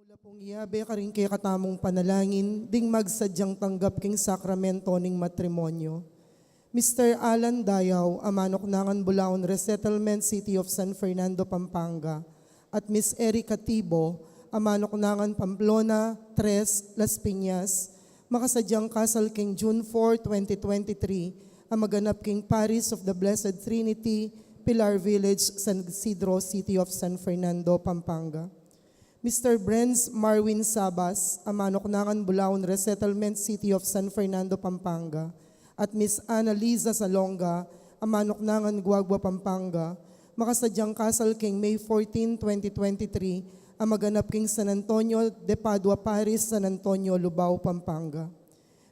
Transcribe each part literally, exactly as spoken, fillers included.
Lapung yabe karing kekatamung panalangin ding magsadyang tanggap king sakramento ning matrimonyo. Mister Alan Dayaw, a manuknangan Bulaon Resettlement, City of San Fernando, Pampanga, at Miss Erica Tibo, a manuknangan Pamplona, Tres, Las Piñas, makasadyang kasal king June four, twenty twenty-three, a maganap king Parish of the Blessed Trinity, Pilar Village, San Isidro, City of San Fernando, Pampanga. Mister Brenz Marwin Sabas, a manuknangan Bulaon Resettlement, City of San Fernando, Pampanga, at Miss Ana Liza Salonga, a manuknangan Guagua, Pampanga, makasadyang kasal king May fourteen, twenty twenty-three, a maganap king San Antonio de Padua Parish, San Antonio, Lubao, Pampanga.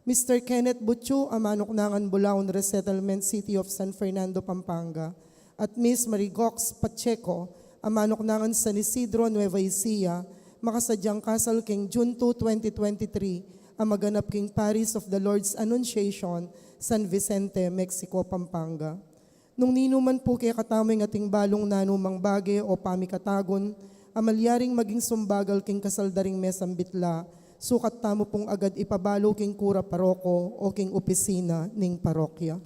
Mister Kenneth Butchu, a manuknangan Bulaon Resettlement, City of San Fernando, Pampanga, at Miss Marigox Pacheco, a manuknangan San Isidro, Nueva Ecija, makasadyang kasal king June two, twenty twenty-three, a maganap king Parish of the Lord's Annunciation, San Vicente, Mexico, Pampanga. Nung ninu man pu kekatamu ing ating balung nanumang bage o pamikatagun, a malyaring maging sumbagal king kasal da ring mesambit la, sukat tamu pung agad ipabalu king kura paroko o king opisina ning parokya.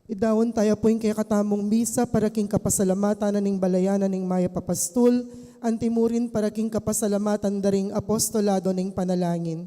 Idaun taya pu ing kekatamung misa para king kapasalamatan na ning balayan na ning mayap a pastul, anti mu rin para king kapasalamatan da ring apostolado ning panalangin.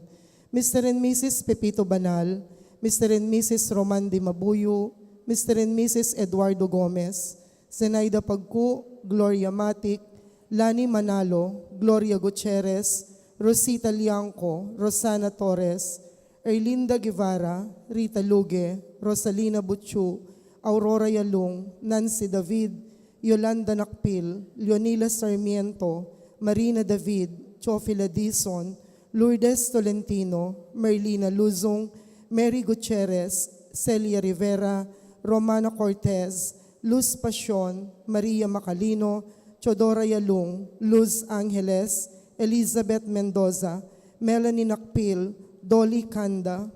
Mister and Missus Pepito Banal, Mister and Missus Roman de Mabuyu, Mister and Missus Eduardo Gomez, Zenaida Pagcu, Gloria Matic, Lani Manalo, Gloria Gutierrez, Rosita Liangco, Rosana Torres, Erlinda Guevara, Rita Luge, Rosalina Butchu, Aurora Yalung, Nancy David, Yolanda Nakpil, Leonila Sarmiento, Marina David, Chofila Dizon, Lourdes Tolentino, Merlina Luzung, Mary Gutierrez, Celia Rivera, Romana Cortez, Luz Pasion, Maria Macalino, Teodora Yalung, Luz Angeles, Elizabeth Mendoza, Melanie Nakpil, Dolly Canda,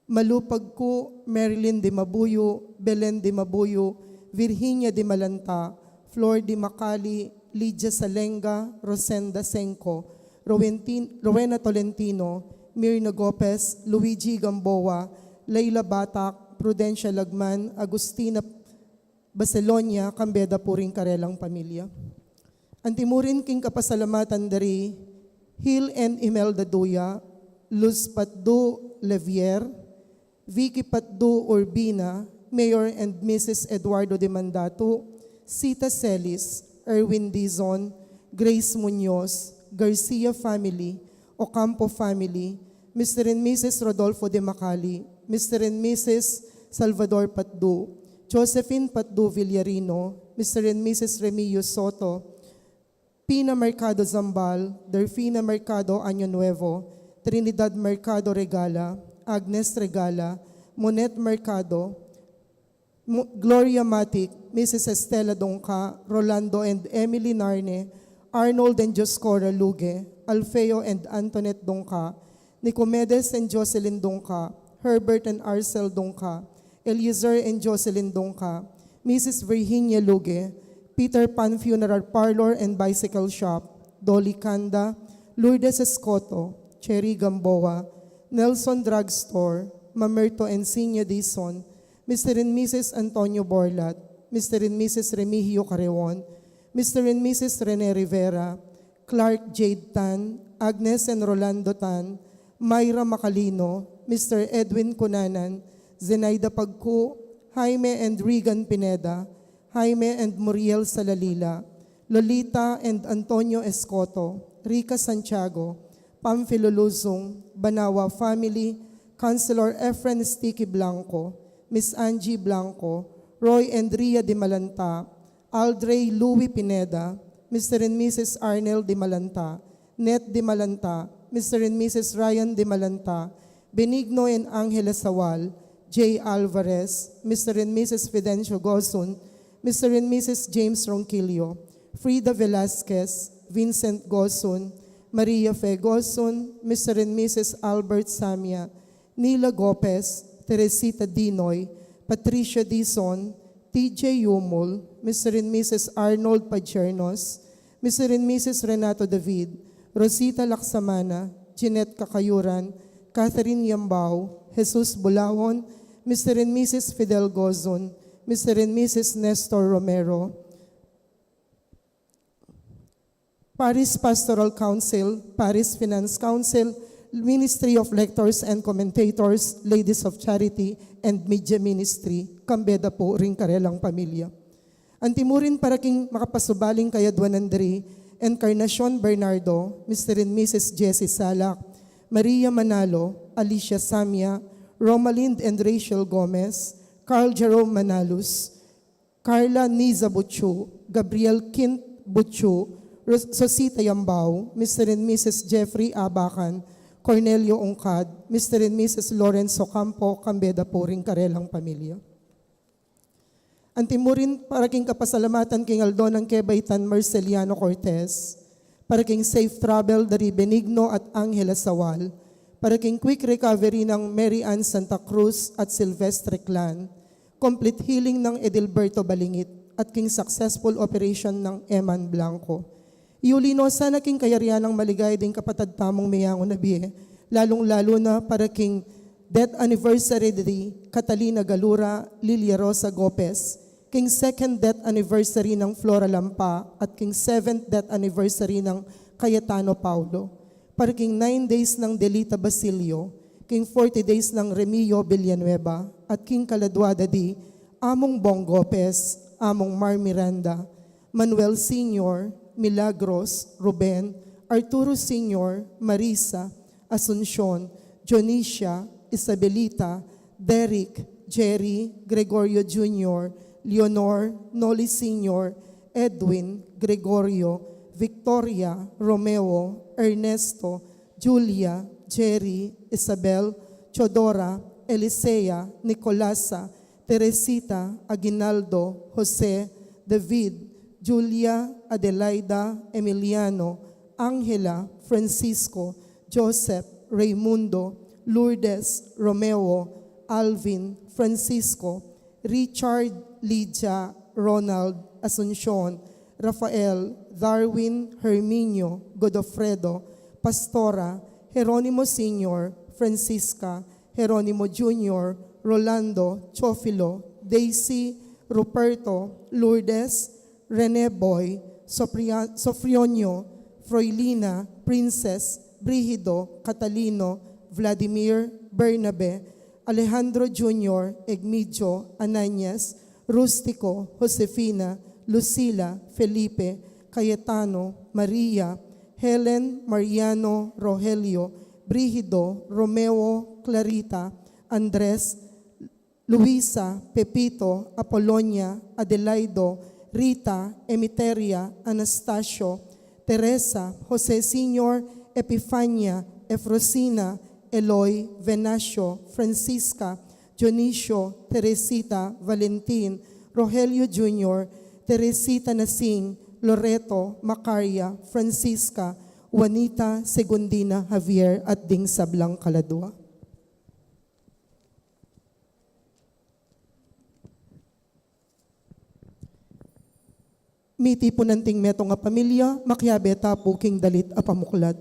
Malu Pagcu, Marilyn de Mabuyu, Belen de Mabuyu, Virginia de Malanta, Flor de Macali, Lydia Salenga, Rosenda Senco, Rowentin-, Rowena Tolentino, Mirna Gopez, Luigi Gamboa, Leila Batak, Prudencia Lagman, Agustina Baselonia, kambe da pu ring karelang pamilya. Anti mu rin king kapasalamatan da ri Hil and Imelda Duya, Luz Patdu Levier, Vicky Patdu Urbina, Mayor and Missus Eduardo de Mandatu, Sita Celis, Erwin Dizon, Grace Muñoz, Garcia family, Ocampo family, Mister and Missus Rodolfo de Macali, Mister and Missus Salvador Patdu, Josephine Patdu Villarino, Mister and Missus Remigio Soto, Pina Mercado Zambal, Delfina Mercado Año Nuevo, Trinidad Mercado Regala, Agnes Regala, Monet Mercado, Mo-, Gloria Matic, Missus Estela Dungca, Rolando and Emily Narne, Arnold and Dioscora Luge, Alfeo and Antoinette Dungca, Nicomedes and Jocelyn Dungca, Herbert and Arcel Dungca, Eliezer and Jocelyn Dungca, Missus Virginia Luge, Peter Pan Funeral Parlor and Bicycle Shop, Dolly Canda, Lourdes Escoto, Cherry Gamboa, Nelson Drugstore, Mamerto and Sinya Dizon, Mister and Missus Antonio Borlat, Mister and Missus Remigio Carreon, Mister and Missus Rene Rivera, Clark Jade Tan, Agnes and Rolando Tan, Myra Macalino, Mister Edwin Cunanan, Zenaida Pagcu, Jaime and Regan Pineda, Jaime and Muriel Salalila, Lolita and Antonio Escoto, Rica Santiago, Pamphilo Luzung, Banawa family, Councilor Efren Sticky Blanco, Miss Angie Blanco, Roy and Ria de Malanta, Aldrey Louis Pineda, Mister and Missus Arnel de Malanta, Net de Malanta, Mister and Missus Ryan de Malanta, Benigno and Angela Sawal, Jay Alvarez, Mister and Missus Fidencio Gosun, Mister and Missus James Ronquillo, Frida Velasquez, Vincent Gosun, Maria Fe Gosun, Mister and Missus Albert Samia, Nila Gopez, Teresita Dinoy, Patricia Dizon, T J Yumul, Mister and Missus Arnold Pajernos, Mister and Missus Renato David, Rosita Laksamana, Jeanette Kakayuran, Catherine Yambao, Jesus Bulawon, Mister and Missus Fidel Gozon, Mister and Missus Nestor Romero, Parish Pastoral Council, Parish Finance Council, Ministry of Lectors and Commentators, Ladies of Charity, and Media Ministry, kambe da pu ring karelang pamilya. Antimurin para king makapasubaling kayadwanan diri, Encarnacion Bernardo, Mister and Missus Jessie Salak, Maria Manalo, Alicia Samia, Romalind and Rachel Gomez, Carl Jerome Manalus, Carla Niza Buchu, Gabriel Kint Buchu, Ros-, Rosita Yambao, Mister and Missus Jeffrey Abacan, Cornelio Ungcad, Mister and Missus Lawrence Ocampo, kambe da pu ring karelang pamilya. Antimurin para king kapasalamatan king aldo nang kebaitan Marceliano Cortez, para king safe travel dari Benigno at Angela Sawal, para king quick recovery nang Mary Ann Santa Cruz at Silvestre Clan, complete healing nang Edilberto Balingit, at king successful operation nang Eman Blanco. Iuli no sana king kayarian nang maligaya ding kapatad tamung meyangu na bie, lalung-lalu na para king death anniversary di Catalina Galura, Lilia Rosa Gopez, king second death anniversary nang Flora Lampa, at king seventh death anniversary nang Cayetano Paulo, para king nine days nang Delita Basilio, king forty days nang Remio Villanueva, at king kaladua da di Among Bong Gopez, Among Mar Miranda, Manuel Senior, Milagros, Ruben, Arturo Senior, Marisa, Asuncion, Dionisia, Isabelita, Derek, Jerry, Gregorio Junior, Leonor, Noli Senior, Edwin, Gregorio, Victoria, Romeo, Ernesto, Julia, Jerry, Isabel, Teodora, Elisea, Nicolasa, Teresita, Aguinaldo, Jose, David, Julia, Adelaida, Emiliano, Angela, Francisco, Joseph, Raimundo, Lourdes, Romeo, Alvin, Francisco, Richard, Lydia, Ronald, Asuncion, Rafael, Darwin, Herminio, Godofredo, Pastora, Jeronimo Senior, Francisca, Jeronimo Junior, Rolando, Teofilo, Daisy, Ruperto, Lourdes, Rene Boy, Sofria-, Sofronio, Froilina, Princess, Brigido, Catalino, Vladimir, Bernabe, Alejandro Junior, Egmidio, Ananias, Rustico, Josefina, Lucila, Felipe, Cayetano, Maria, Helen, Mariano, Rogelio, Brigido, Romeo, Clarita, Andres, Luisa, Pepito, Apolonia, Adelaido, Rita, Emiteria, Anastasio, Teresa, Jose Senior, Epifania, Efrosina, Eloy, Venancio, Francisca, Dionisio, Teresita, Valentin, Rogelio Junior, Teresita Nasing, Loreto, Macaria, Francisca, Juanita, Segundina, Javier, at ding sablang kaladua. Mitipunan ting metung a pamilya, makiabe ta pu king dalit a pamuklat.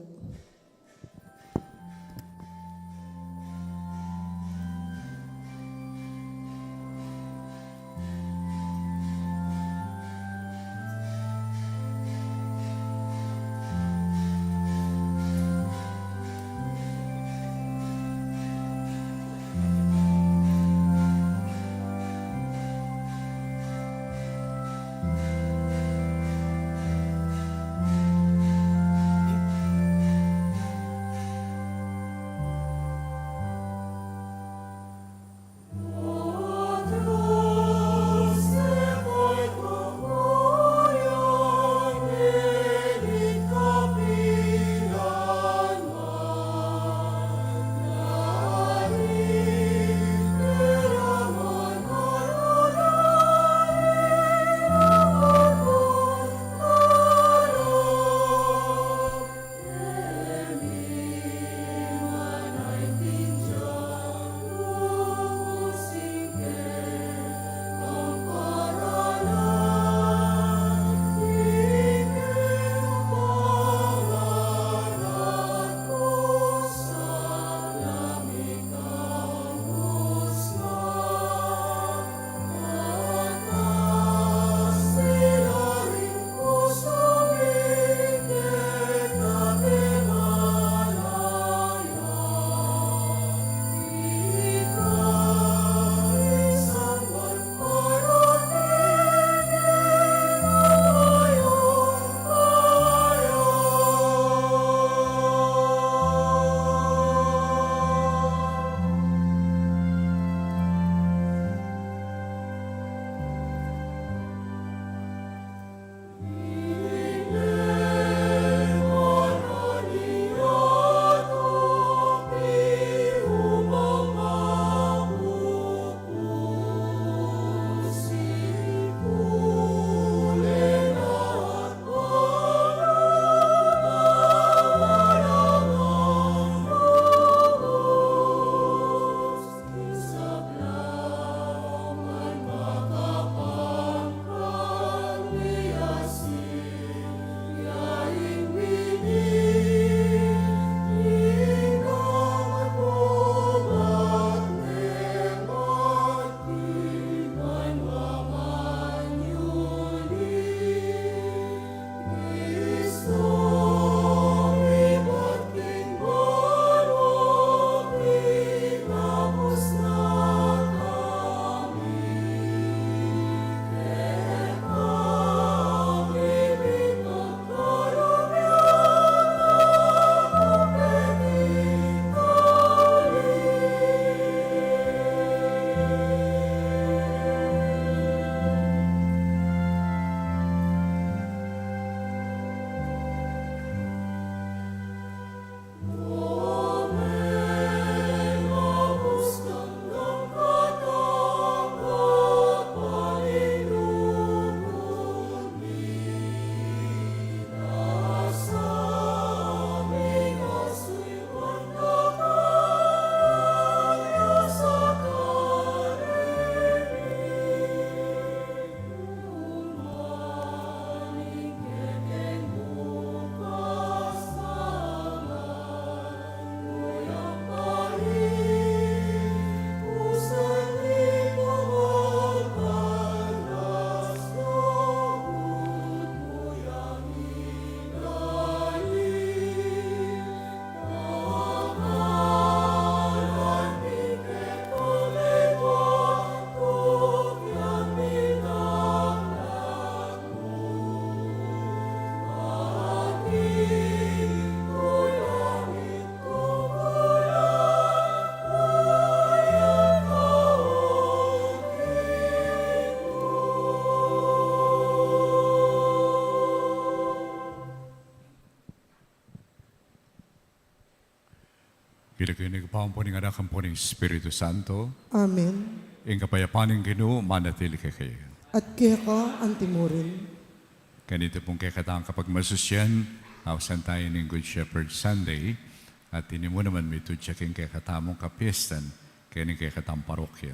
King lagyu ning Ibpa, ampo ning Anak, ampo ning Espiritu Santo. Amen. Ing kapayapan ning Ginu manatili kekayu. At keka antimurin. Kanita pung kekatang kapagmasusian, ausan tayu ning Good Shepherd Sunday, at ini mu naman mitudya king kekatamung kapiestan, keni king kekatang parokya.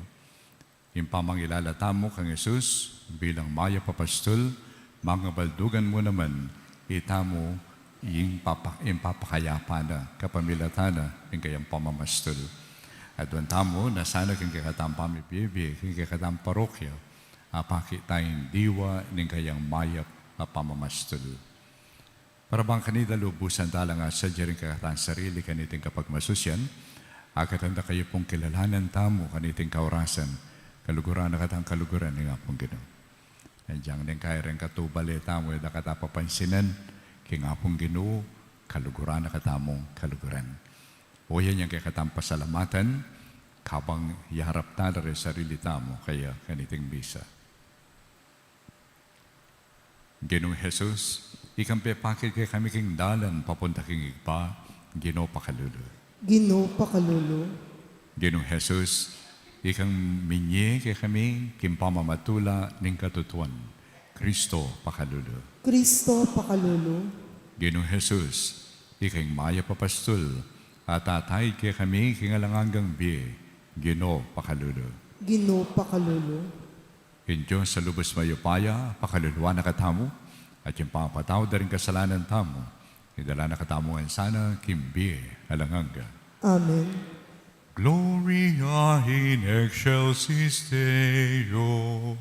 Ing pamangilala tamu kang Jesus bilang mayap a pastul, mangabaldugan mu naman itamu ing papa-, ing papakayapan na, kapamilatan na ning kayang pamamastul. At aduan tamu na sana king kekatang pamibie-bie, king kekatang parokya, apakit tayang diwa ning kayang mayap a pamamastul. Para bang kanita lubusan tala ngan asadya ring kekatang sarili kaniting kapagmasusian, akatan da kayu pung kilalanan tamu kaniting kaurasan, kaluguran na katang kaluguran ning Apung Ginu. Agyang neng kaya ring katubale tamu, e da kata papansinan, king Apung Ginu, kaluguran na katamung kaluguran. O yan yang kekatang pasalamatan, kabang yarap tala ring sarili tamu kaya kaniting misa. Ginung Jesus, ikang pepakit kekami king dalan papunta king Ibpa, Ginu pakalulu. Ginu pakalulu. Ginung Jesus, ikang minye kekami king pamamatula ning katutuan, Kristo pakalulu. Kristo pakalulu. Ginung Jesus, ikang mayap a pastul, at atatayid kekami king alang anggang bie, Ginu pakalulu. Ginu pakalulu. Ing Dios a lubus mayupaya, pakaluluan na katamu, at ing pangapatawad da ring kasalanan tamu, idala na katamu ngan sana king bie alang angga. Amen. Gloria in excelsis Deo.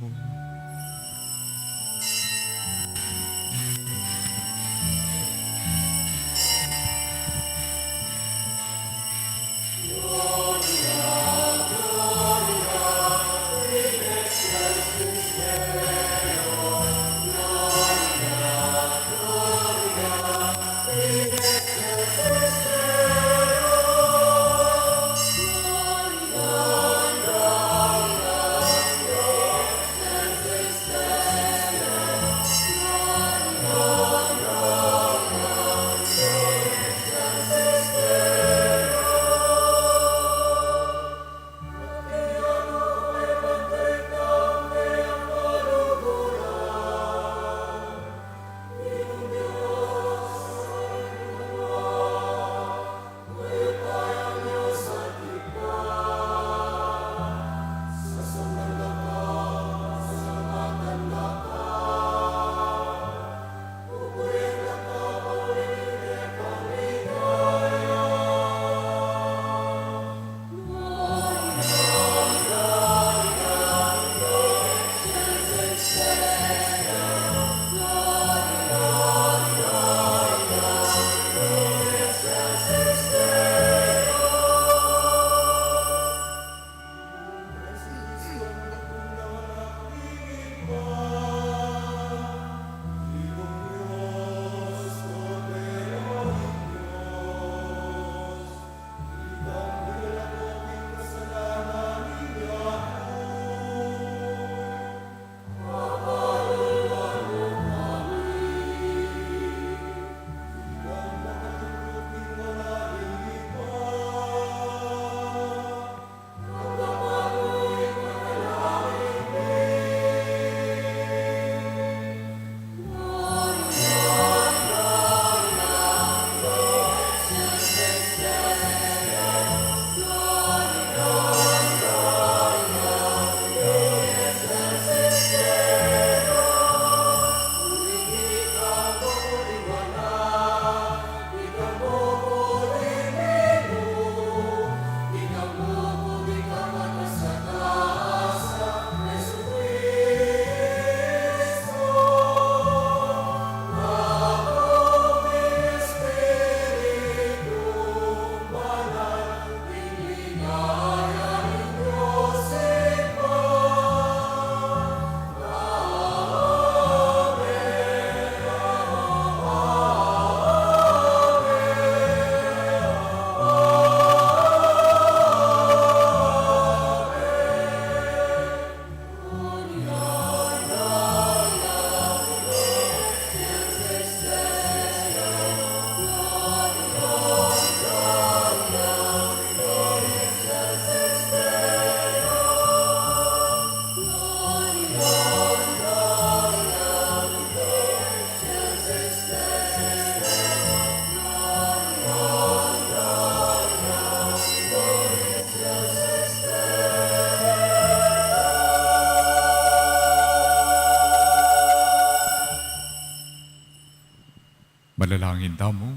Tamu.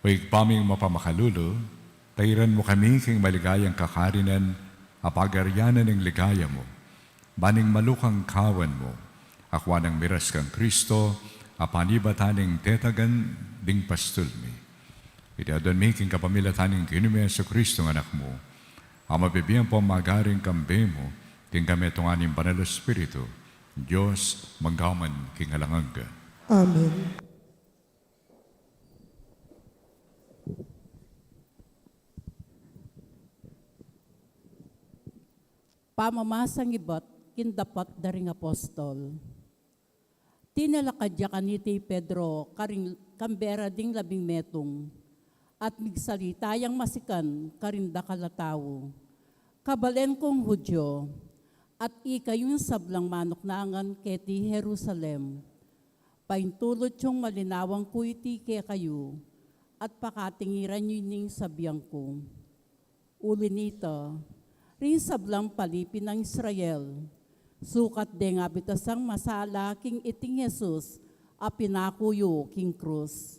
O Ibpa ming mapamakalulu, tairan mu kami king maligayang kakarinan a pagarianan ning ligaya mu, ban ing malukang kawan mu, akua nang miras kang Kristo, a panibatan ning tetagan ding pastul mi. Iti aduan mi king kapamilatan ning Ginu ming Jesucristo a Anak mu, a mabibie ampon magari kambe mu, king kametungan ning Banal a Espiritu, Dios, mangga man king alang angga. Amen. Pamamasang ibat king dapat da ring apostol. Tinalakad ya kanita i Pedro karing, kambe ra ding labing metung, at migsalita yang masikan karing dakal a tau. Kabalen kung Judio, at ikayung sablang manuknangan keti Jerusalem, paintulut yung malinawan ku iti kekayu, at pakatingiran yu ining sabian ku. Uli nita, ring sablang palipi nang Israel, sukat deng abitasang masala king iting Jesus a pinaku yu king krus.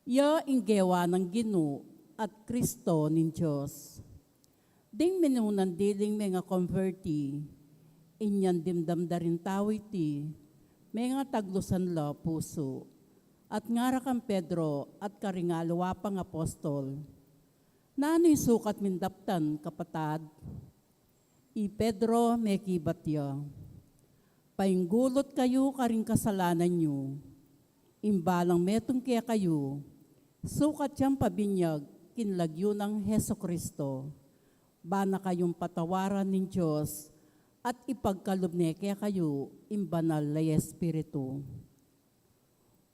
Iya ing gewa nang Ginu at Kristo ning Dios. Ding minunan diling menga-converti, inyang dimdam da ring tau iti, mengataglusan la pusu, at ngara kang Pedro at karing aliwa pang apostol, "Nanu ing sukat ming daptan, kapatad?" I Pedro mekibat ya, "Painggulut kayu karing kasalanan yu. Ing balang metung kekayu, sukat yang pabinyag king lagyu nang Jesucristo, ban na kayung patawaran ning Dios, at ipagkalub ne kekayu ing Banal a Espiritu."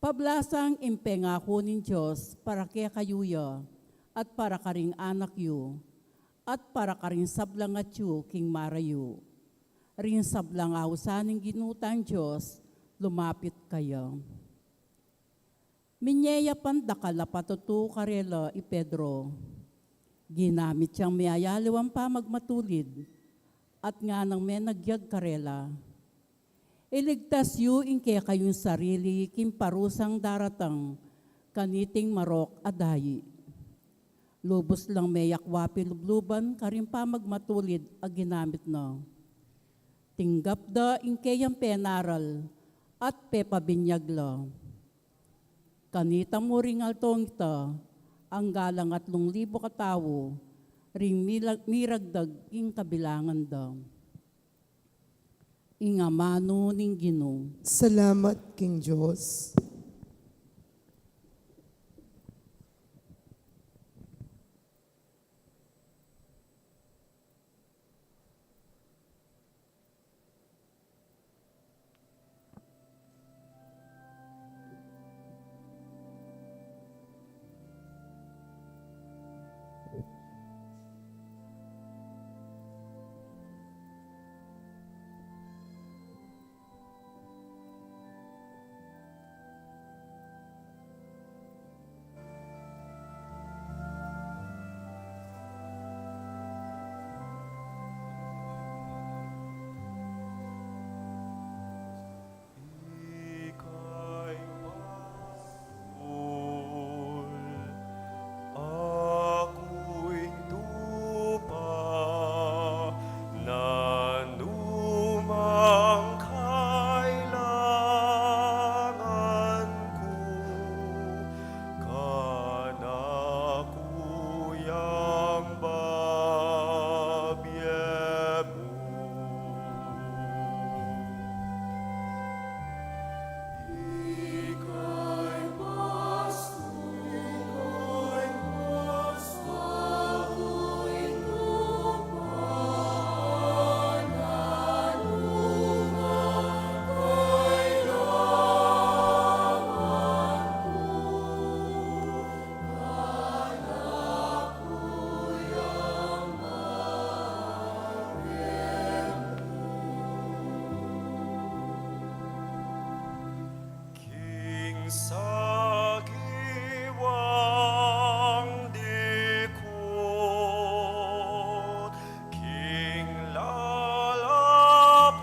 Pablasang ing pengaku ning Dios para kekayu ya, at para karing anak yu, at para karing sablang atyu king marayu. Ring sablang ausan ning Ginu tang Dios, lumapit kaya. Minye ya pan dakal a patutu karela i Pedro. Ginamit yang miyayaliwang pamagmatulid, at nganang menagyag karela. Iligtas yu ing kekayung sarili king parusang daratang kaniting marok a dayi. Lubus lang meyakwa pilubluban karing pamagmatulid a ginamit na. Tinggap da ing keyang penaral at pepabinyag la. Kanita mu ring altung ita, angga lang atlung libu katau ring mila-, miragdag king kabilangan da. Ing amanu ning Ginu. Salamat king Dios. Aku ing tupa, nanu mang kailangan ku, kanaku yang babie mu. King sagiwang dikut, king lalapwan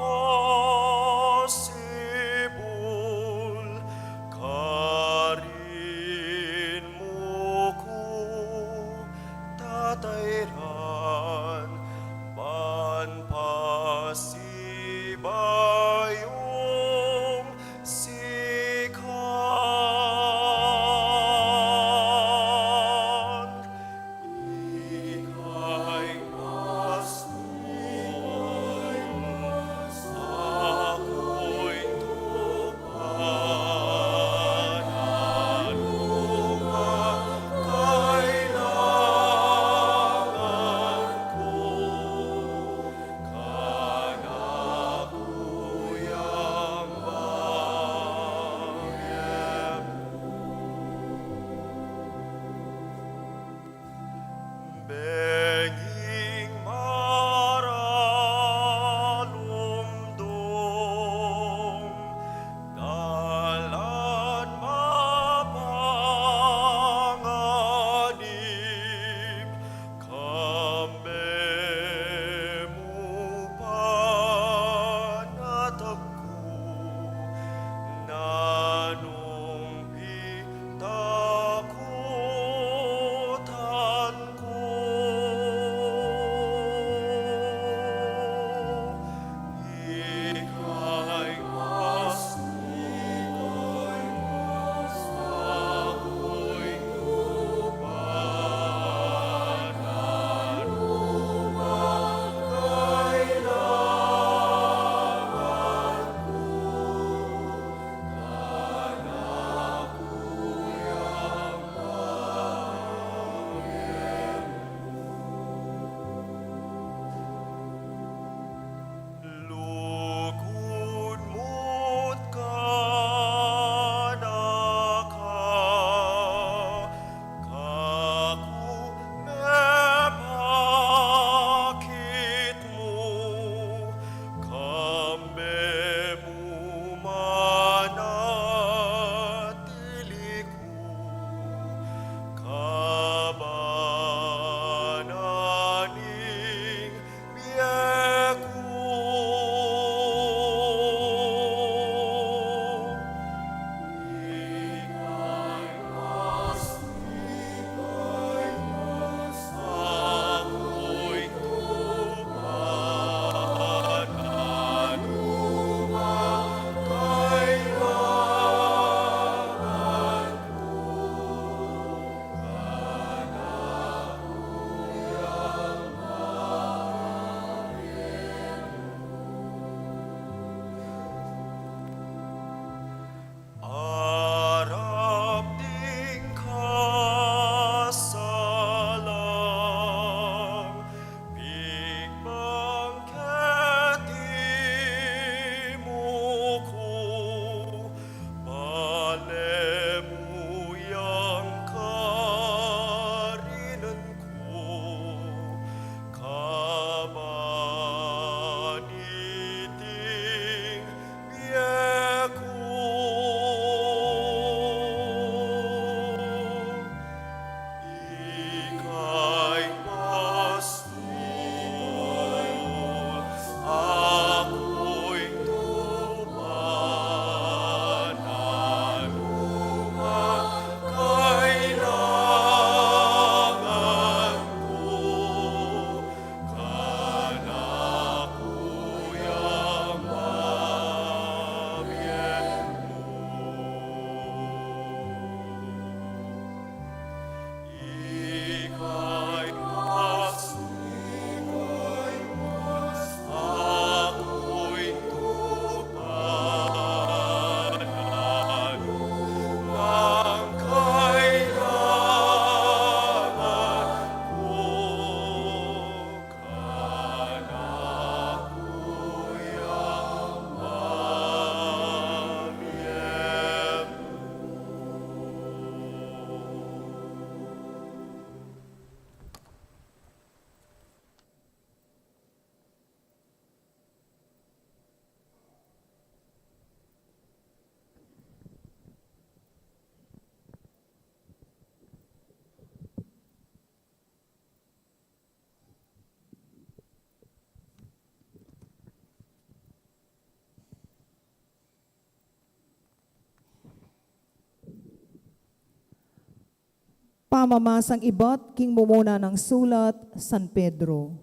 Pamamasang ibat king mumuna nang sulat San Pedro.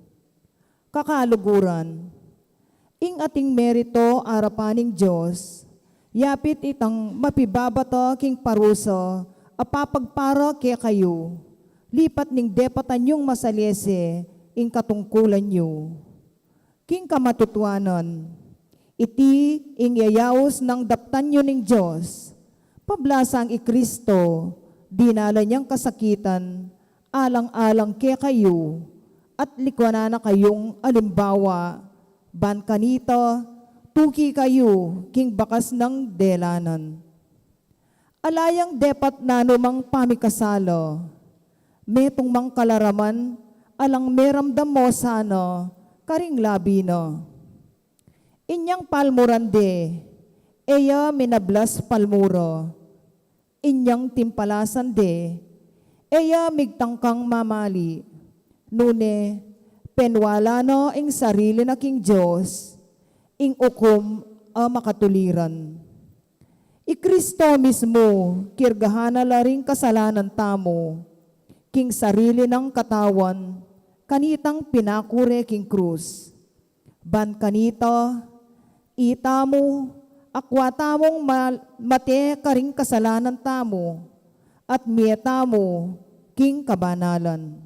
Kakaluguran, ing ating merito arapan ning Dios, yapit itang mapibabata king parusa a papagpara kekayu, lipat ning depatan yung masalese ing katungkulan yu. King kamatutuanan, iti ing yayaus nang daptan yu ning Dios, pablasang i Kristo, dinalan yang kasakitan, alang-alang kekayu, at likuanan na kayung alimbawa, ban kanita, tuki kayu king bakas nang delanan. Ala yang depat nanumang pamikasala, metung mang kalaraman, alang meramdam mo sana karing labi na. Inyang palmuran de, e ya minablas palmura. Inyang timpalasan de, e ya migtangkang mamali. Nune, penwala na ing sarili na king Dios, ing ukum a makatuliran. I Kristo mismu, kirgahan na la ring kasalanan tamu, king sarili nang katawan, kanitang pinakure king krus. Ban kanita, itamu, akwa tamung ma-, mate karing kasalanan tamu, at mie tamu king kabanalan.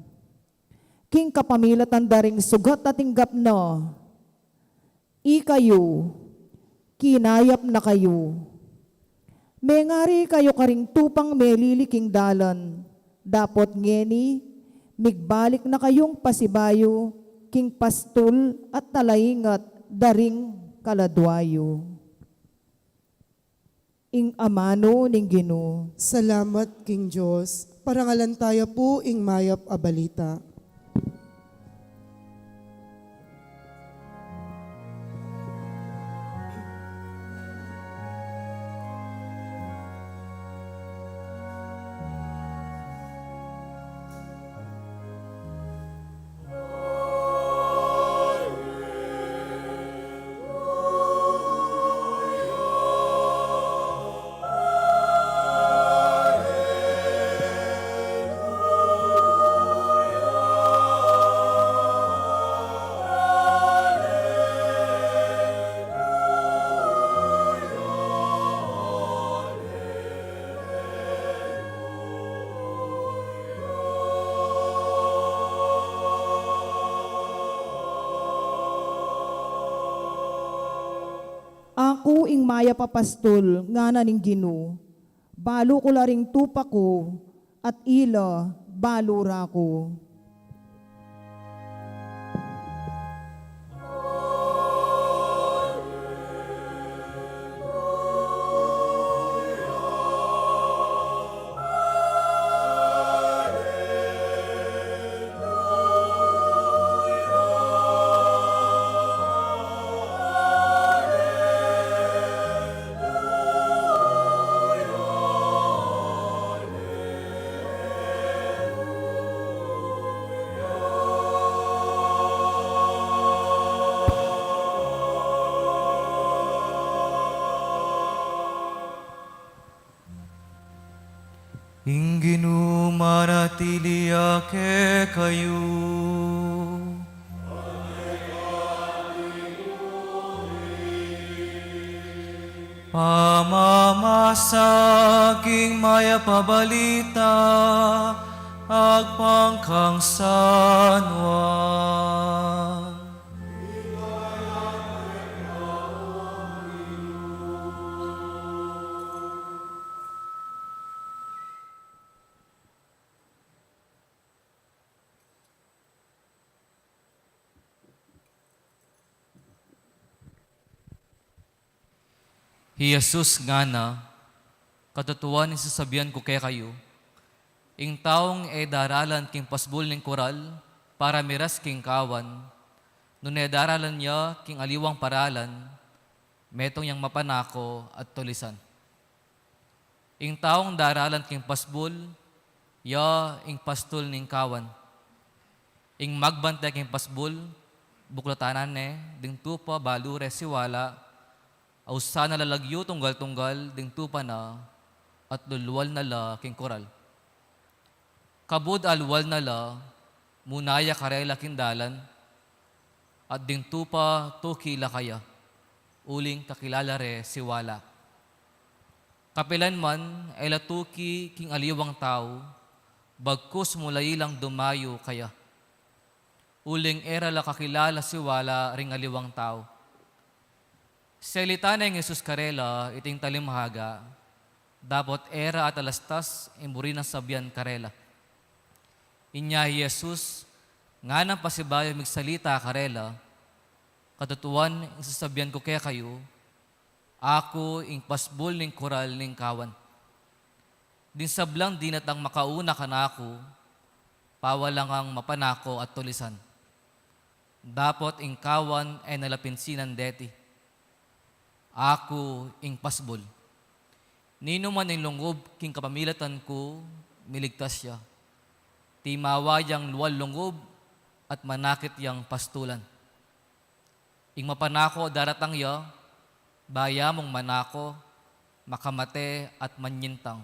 King kapamilatan da ring sugat a tinggap na, ikayu, kinayap na kayu. Mengari kayu karing tupang melili king dalan, dapot ngeni, migbalik na kayung pasibayu, king pastul at talaingat da ring kaladua yu. Ing amanu ning Ginu. Salamat king Dios. Parangalan taya pu ing mayap a balita. Aku ing mayap a pastul, ngana ning Ginu, balu ku la ring tupa ku, at ila balu ra ku. Ing Ginu manatili ya kekayu. Pamamasa king mayap a balita agpang kang San Juan. Hi Jesus ngana, katutuan ing sasabian ku kekayu, ing taung e daralan king pasbul ning kural para miras king kawan, nune daralan ya king aliwang paralan, metung yang mapanako at tulisan. Ing taung daralan king pasbul, ya ing pastul ning kawan. Ing magbante king pasbul, buklutanan ne ding tupa balu re siwala, ausan na la lagyu tunggal-tunggal ding tupa na, at lulual na la king kural. Kabud alwal na la, muna ya karela king dalan, at ding tupa tuki la kaya, uling kakilala re siwala. Kapilan man e la tuki king aliwang tau, bagkus mulayi lang dumayu kaya. Uling e ra la kakilala siwala ring aliwang tau. Selita neng Jesus karela iting talimhaga, dapot e ra atalastas ing buri nang sabian karela. Inya i Jesus, nganang pasibayu migsalita karela, katutuan ing sasabian ku kekayu, aku ing pasbul ning kural ning kawan. Ding sablang dinatang makauna kanaku, pawalang ang mapanako at tulisan. Dapot ing kawan e na la pinsinan deti. Aku ing pasbul. Ninuman ing lungub king kapamilatan ku, miligtas ya. Timawa yang lual lungub at manakit yang pastulan. Ing mapanako daratang ya, baya mung manako, makamate at manyintang.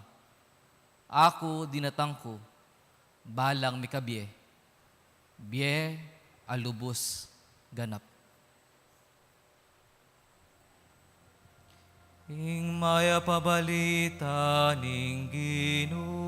Aku dinatang ku, balang mikabie, bie a lubus ganap. Ing mayap a balita ning Ginu.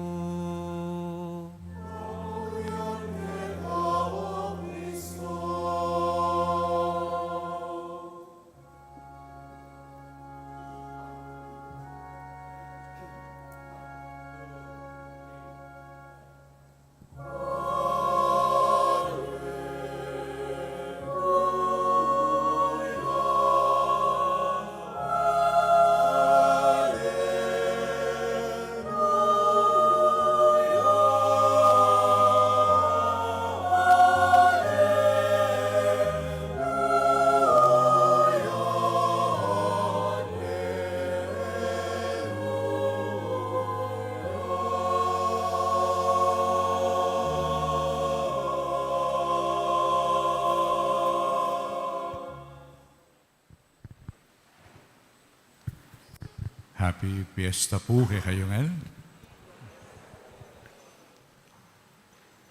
Happy Fiesta pu kekayu ngan.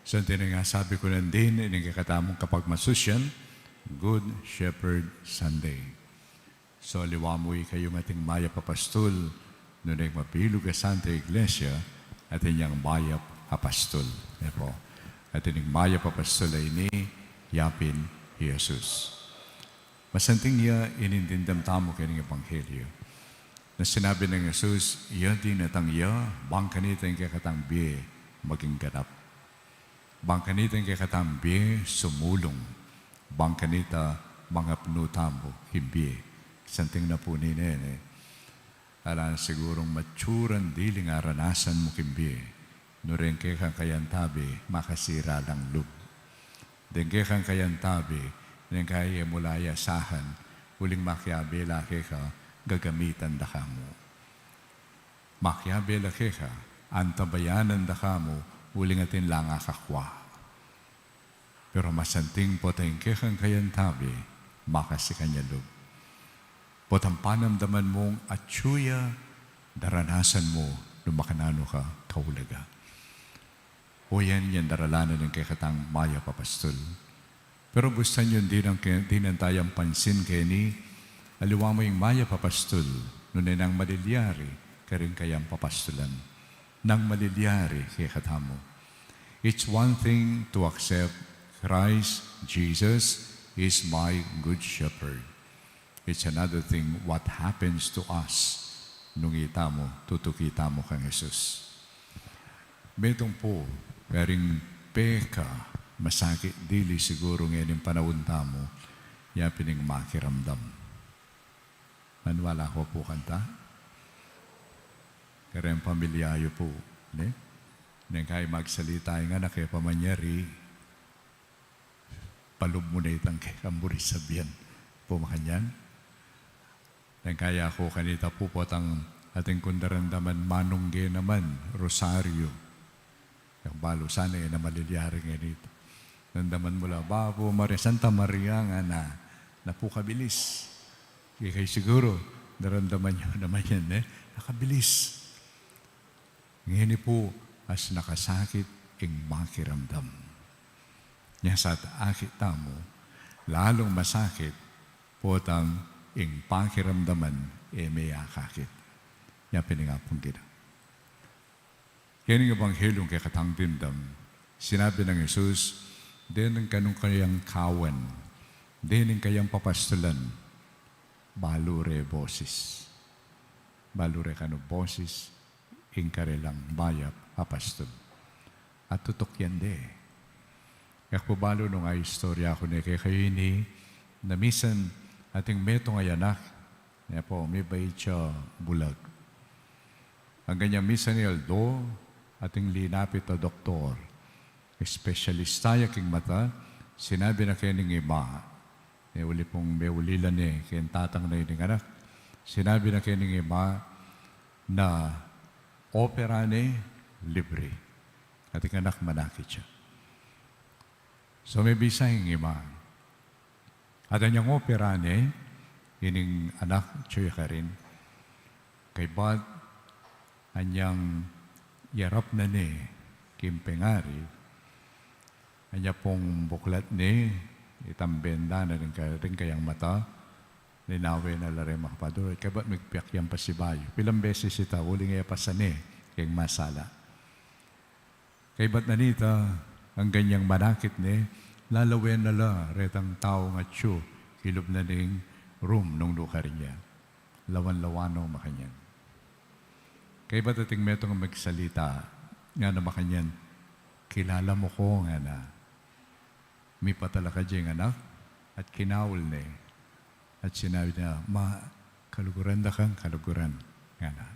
Santing ing asabi ku nandin, ining kekatamung kapagmasusyan, Good Shepherd Sunday. So, aliwa mu ikayu ating mayap a pastul, nune ing mabilug a Santa Iglesia, atin yang mayap a pastul. E pu, atin ing mayap a pastul a ini, yapin i Jesus. Masanting ya ing dimdam tamu keni king Ebanghelyo. Na sinabi nang Jesus, iya dinatang ya, bang kanita ing kekatang bie maging ganap. Bang kanita ing kekatang bie sumulung. Bang kanita mangapnu tamu king bie. Santing na pu nini, ala na sigurung matsurang diling aranasan mu king bie, nune ing kekang kayantabe, makasira lang lub. Deng kekang kayantabe, neng kaya e mu la asahan, uling makiabe la keka, gagamitan da ka mu. Makiabe la keka, antabayanan da ka mu, uling atin lang akakua. Pero masanting potang kekang kayantabe, makasikan ya lub. Potang panamdaman mung atyu ya, daranasan mu, nung makananu ka kaulaga. O yan, yan daralan na ning kekatang mayap a pastul. Pero bustan yu dinan ke, dinan tayang pansin keni, aliwa mu ing mayap a pastul, nune nang malilyari, karing kayang papastulan. Nang malilyari, kekatamu. It's one thing to accept Christ Jesus is my good shepherd. It's another thing what happens to us nung itamu, tutuki tamu kang Jesus. Metung pu, karing peka, masakit dili siguru ngening panaun tamu, yapin ing makiramdam. Maniwala ko pu kanta. Kareng pamilya yu pu, ne? Neng kaya magsalita ing anak e pa manyari, palub mu na itang kekang buri sabian. Pu makanyan. Neng kaya ku kanita pu potang atin kung daramdaman manungge naman, rosaryo. Yang balu sana e na malilyari ngeni. Daramdaman mu la, Bapu Maria, Santa Maria ngana, napukabilis. Kaya kayu siguru, daramdaman yu naman yan, e? Nakabilis. Ngeni pu, as nakasakit, ing makiramdam. Nya sa akit tamu, lalung masakit, potang ing pakiramdaman e me akakit. Nya pin ing Apung Ginu. Keng Ebanghelyung kekatang dimdam, sinabi nang Jesus, deng kanung kayang kawan, deng kayang papastulan, balu re bosis. Balu re kanu bosis, ing karelang mayap a pastul. At tutuk yan de. Yak pu balu nung aistorya ku ne kekayu ini, na misan ating metung a anak, ne pu, mibait ya bulag. Anggang misan a aldo, ating linapit a doktor, espesyalista ya king mata, sinabi na keni ning ima, e, uli pung meuli la ne keng tatang na ining anak, sinabi na keni ning ima na opera ne libre. Ating anak manakit ya. So mebisa ing ima. At anyang opera ne ining anak, atyu ya karin. Kaybat anyang yarap na ne king pengari, anya pung buklat ne itang bendana ring ka-, ring kayang mata, linawen na la reng makapadul, kaybat migpiak yang pasibayu. Pilang beses ita, uling e pasan ne keng masala. Kaybat na nita, anggang manakit ne, lalawen na la retang taung atyu kilub na ning room nung nukarin ya. Lawan-lawan no makanyan. Kaybat ating metung a magsalita, ngana makanyan, "Kilala mu ku?" ngana. Mipatalakad ya ing anak at kinaul ne. At sinabi na, "Ma, kaluguran da kang kaluguran," ngana.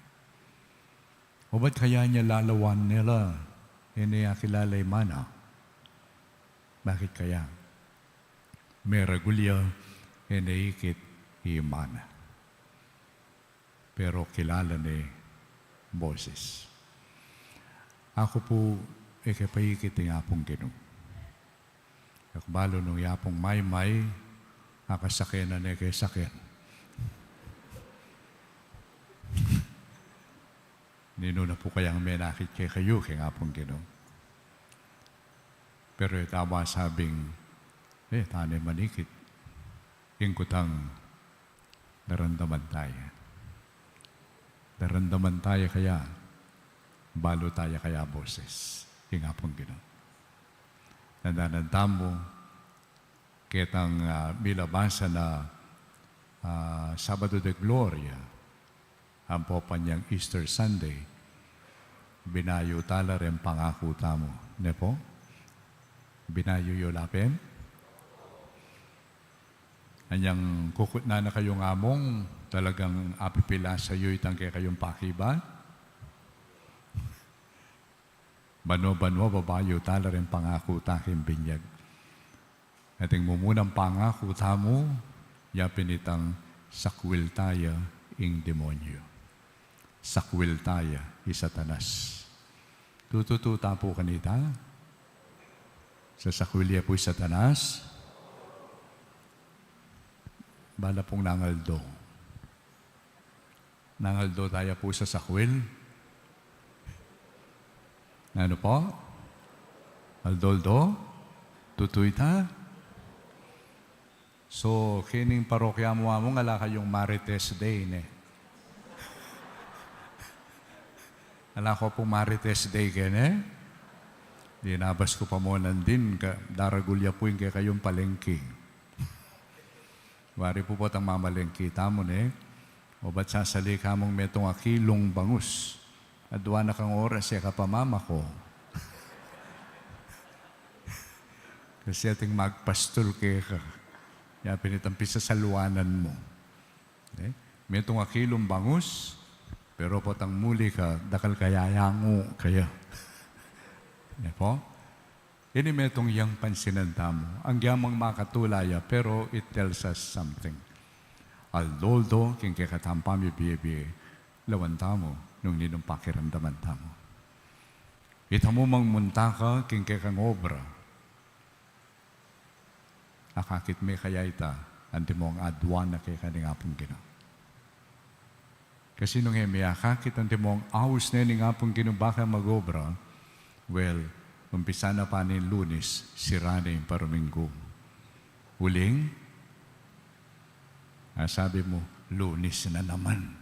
Obat kaya nya lalawan ne la, e ne akilala i mana? Bakit kaya? Meragul ya, e ne ikit i mana. Pero kilala ne bosis. Aku pu, e ke paikit ing Apung Ginu. Yak balu nung yapung maymay, akasaken na ne ke saken. Ninu na pu kayang menakit kekayu keng Apung Ginu? Pero e ta ba sabing, e ta ne manikit, ing kutang daramdaman taya. Daramdaman taya kaya, balu taya kaya bosis ing Apung Ginu. Tandanan tamu, ketang, ah, milabasa na, ah, Sabado de Gloria, ampo pa nyang Easter Sunday, binayu tala reng pangaku tamu, ne pu? Binayu yu la pin? Anyang kukutnan na kayung among, talagang apipilasa yu itang kekayung pakibat? Banua-banua, babayu tala reng pangaku ta king binyag. Ating mumunang pangaku tamu, ya pin itang sakwil taya ing demonyu. Sakwil taya i Satanas. Tututu ta pu kanita? Sasakwil ya pu i Satanas? Bala pung nangaldo. Nangaldo taya pu sasakwil? Nanu pu? Aldo-aldo? Tutu ita? So, kening parokya mu, among, ala kayung Marites Day, ne? Ala ko pung Marites Day keni? Dinabas ku pa mu nandin, ka-, daragul ya pu ing kekayung palengke. Wari pu potang mamalengke tamu, ne? Obat sasali ka mung metung a kilung bangus. Adua na kang oras, e ka pa mamako. Kasi ating magpastul keka. Ya pin itang pisasaluanan mu. E? Metung a kilung bangus, pero potang muli ka, dakal ka yayangu kaya. E pu? Ini metung yang pansinan tamu. Anggyang makatula ya, pero it tells us something. Aldo-aldo, king kekatang pamibie-bie, lawan tamu nung ninung pakiramdaman tamu. Itamu mang munta ka king kekang obra, akakit me kaya ita antimong adua na keka ning Apung Ginu? Kasi nung e me akakit antimong aus ne ning Apung Ginu baka mag-obra, well, Umpisa na pa ning Lunes, sira na ing paruminggu. Uling, ah, sabi mu, "Lunes na naman."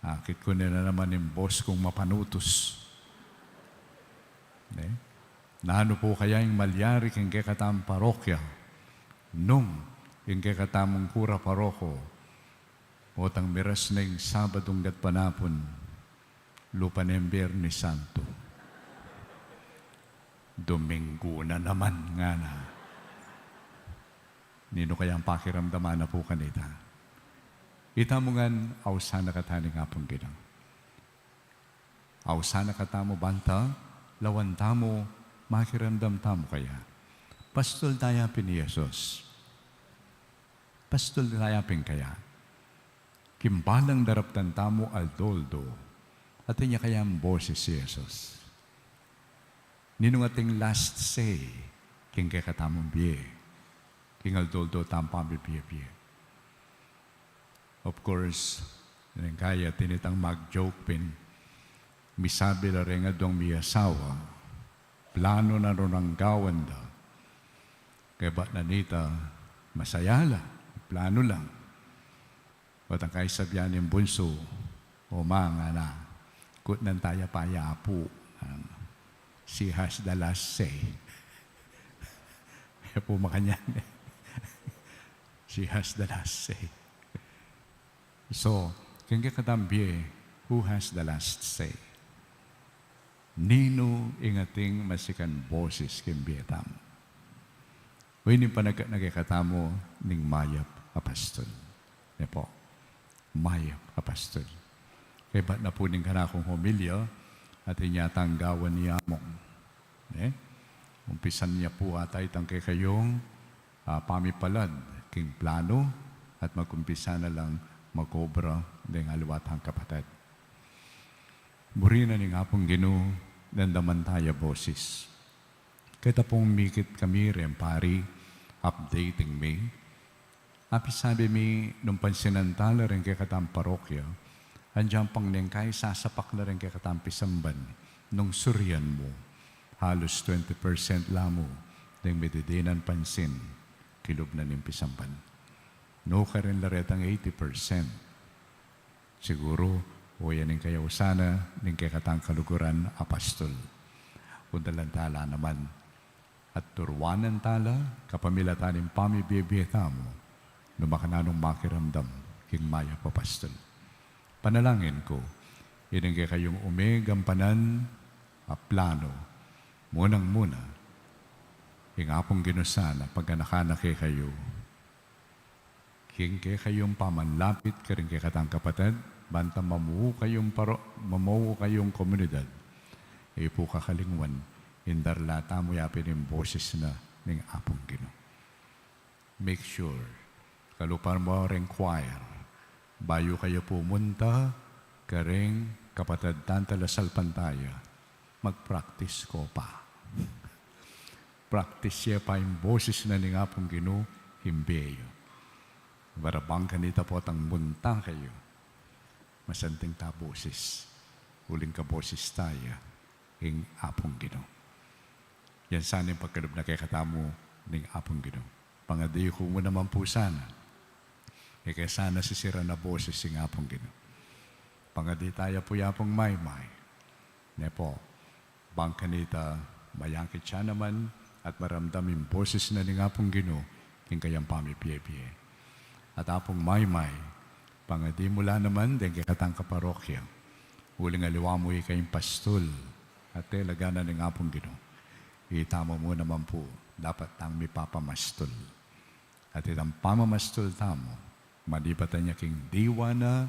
Akit ku na naman ing boss kung mapanutus. Ne? Nanu pu kaya ing malyari king kekatang parokya nung ing kekatamung kura paroko, o tang miras na ing Sabadung gatpanapun, lupa na ing Biernes Santo. Dominggu na naman, ngana. Ninu kayang pakiramdaman na pu kanita? Itamu ngan, ausan na katamu ning Apung Ginu. Ausan na katamu banta, lawan tamu, makiramdam tamu kaya. Pastul taya pin i Jesus. Pastul taya pin kaya. King balang daraptan tamu aldo-aldo, atin ya kayang boses i Jesus? Ninung ating last say king kekatamung bie, king aldo-aldo tamung pamibie-bie? Of course, neng kaya atin itang mag-joke pin, misabi la reng aduang miasawa, planu na rin ing gawan da. Kaybat na nita, masaya la, planu lang. Bat ang kaisabyan ning bunsu, "O ma," ngana, "kutnan taya pa ya Apu. She has the last say." Kaya pu makanyan, eh. She has the last say. So, king kekatang bie, who has the last say? Ninu ing ating masikan boses king bie tamu? O ini ing panagkat na kekatamu ning mayap a pastul. Ne pu, mayap a pastul. Kaybat na pu ning kanakung homilya, atin yatang gawan ni Among. Ne? Umpisan na pu ata itang kekayung, ah, pamipalad king planu at mag-umpisa na lang mag-obra deng aliwa tang kapatad. Buri na ning Apung Ginu, damdaman taya boses. Keta pung mikit kami reng pari, updating mi. Apisabi mi, nung pansinan tala reng kekatang parokya, andiyan pang neng kai sasapak na reng kekatang pisamban, nung surian mu, halus twenty percent la mu deng mididinan pansin kilub na ning pisamban. Nukarin la retang eighty percent. Siguru, o yan ing kayausan na ning kekatang kaluguran a pastul. Undalan tala naman at turuanan tala, kapamilatan ning pamibie-bie tamu, nung makananung makiramdam king mayap a pastul. Panalangin ku, ining kekayung ume gampanan a planu, munang-muna, ing Apung Ginu sana paganakan na kekayu, king kekayung pamanlapit karing kekatang kapatad, banta mamuu kayung paro-, mamuu kayung komunidad. E pu kakalingwan, indarla tamu ya pin ing boses na ning Apung Ginu. Make sure, kalupa mu reng choir, bayu kayu pumunta karing kapatad tang talasalpantaya, mag-practice ko pa. Practice ye pa ing boses na ning Apung Ginu king bie yu. Para bang kanita potang munta kayu, masanting ta boses, uling kaboses taya ing Apung Ginu. Yan sana ing pagkalub na kekatamu ning Apung Ginu. Pangadi ku mu naman pu sana, e ke sana sisiran a boses ing Apung Ginu. Pangadi taya pu ya pung maymay. Ne pu, bang kanita mayakit ya naman at maramdam ing boses na ning Apung Ginu king kayang pamibie-bie. At Apung maymay, pangadi mu la naman deng kekatang kaparokya, uling aliwa mu ika ing pastul at talaga na ning Apung Ginu. Itamu mu naman pu, dapat tang mipapamastul. At itang pamamastul tamu, manibatan ya king diwa na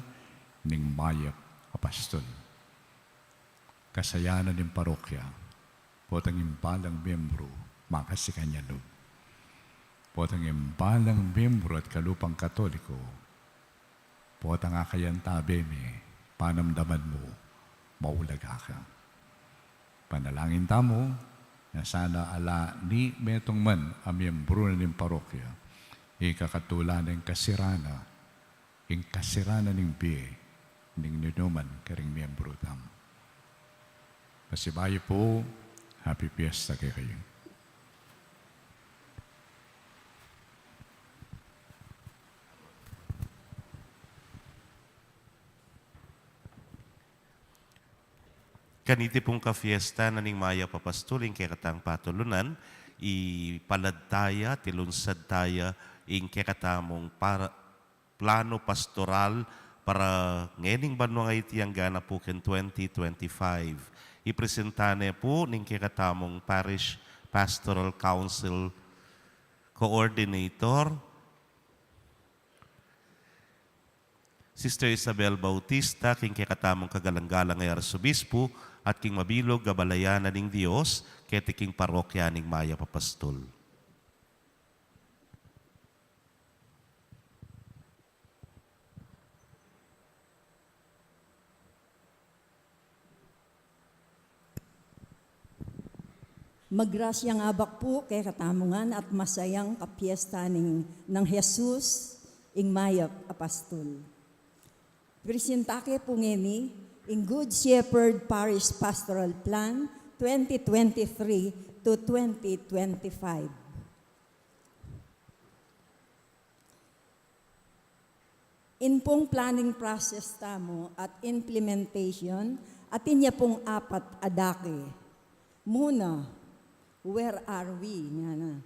ning mayap a pastul. Kasayanan ning parokya, potang ing balang miyembru makasikan ya lub. Potang ing balang miyembru at kalupang Katoliko, potang akayan tabe mi, panamdaman mu, maulaga ka. Panalangin tamu, na sana ala ni metung man a miyembru na ning parokya, ikakatula na ing kasirana, ing kasirana ning bie ning ninuman karing miyembru tamu. Pasibayu pu, Happy Fiesta kekayu. Kaniti pung kafiesta na ning mayap a pastul ing kekatang patulunan, ipalad taya, tilunsad taya ing kekatamung para, plano pastoral para ngening banua ngeni, iti anggana pu king twenty twenty-five. Ipresenta ne pu ning kekatamung Parish Pastoral Council Coordinator, Sister Isabel Bautista, king kekatamung kagalang-galang a Arsobispo, at king mabilug a balayan na ning Dios, keti king parokya ning mayap a pastul. Magrasyang abak pu kekatamu ngan at masayang kapiesta ning, nang Jesus, ing mayap a pastul. Presenta ke pu ngeni ing Good Shepherd Parish Pastoral Plan twenty twenty-three to twenty twenty-five. In pung planning process tamu at implementation, atin ya pung apat a dake. Muna, where are we? Ngana.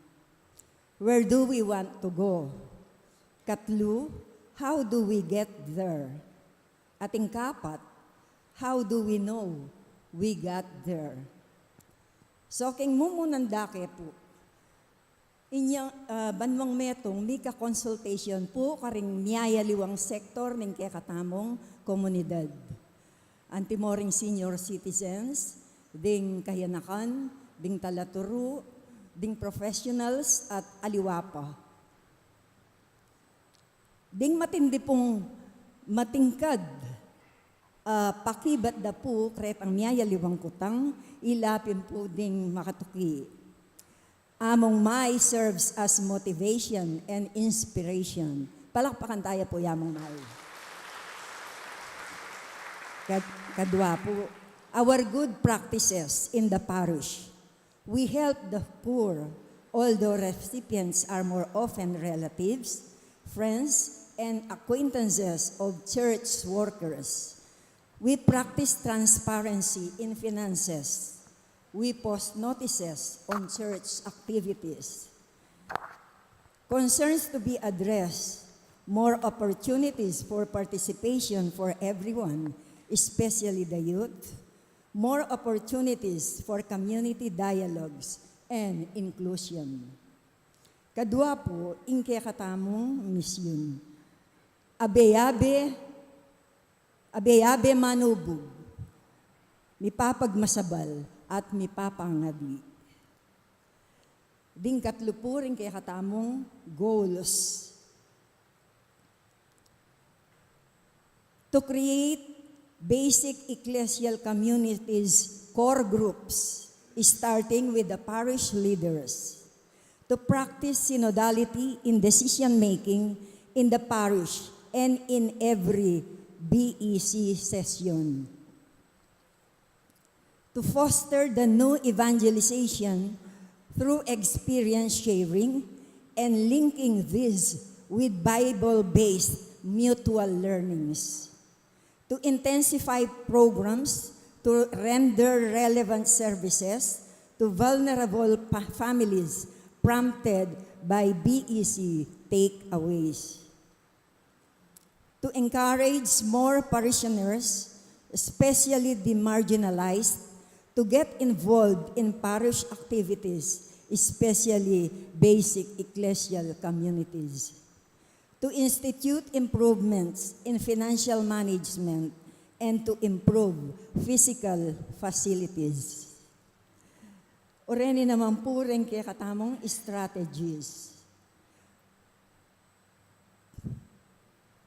Where do we want to go? Katlu, how do we get there? At ing kapat, how do we know we got there? So, king mumunang dake pu, inyang, ah, banuang metung, mika consultation pu karing miyayaliwang sektor ning kekatamung komunidad. Antimo ring senior citizens, ding kayanakan, ding talaturu, ding professionals, at aliwa pa. Ding matindi pung matingkad, ah, pakibat da pu karetang miyayaliwang kutang, ila pin pu ding makatuki. Among May serves as motivation and inspiration. Palakpakan taya pu i Among May. Kad-, kadwa pu, our good practices in the parish. We help the poor, although recipients are more often relatives, friends, and acquaintances of church workers. We practice transparency in finances. We post notices on church activities. Concerns to be addressed, more opportunities for participation for everyone, especially the youth, more opportunities for community dialogues and inclusion. Kadwa pu, ing kekatamung misyun. Abe-abe, abe-abe manubug, mipapagmasabal at mipapangadi. Ding katlu pu ring kekatamung goals. To create basic ecclesial communities core groups, starting with the parish leaders. To practice synodality in decision-making in the parish and in every B E C session. To foster the new evangelization through experience sharing and linking this with Bible-based mutual learnings. To intensify programs to render relevant services to vulnerable pa-, families prompted by B E C takeaways. To encourage more parishioners, especially the marginalized, to get involved in parish activities, especially basic ecclesial communities. To institute improvements in financial management and to improve physical facilities. O reni naman pu ring kekatamung strategies.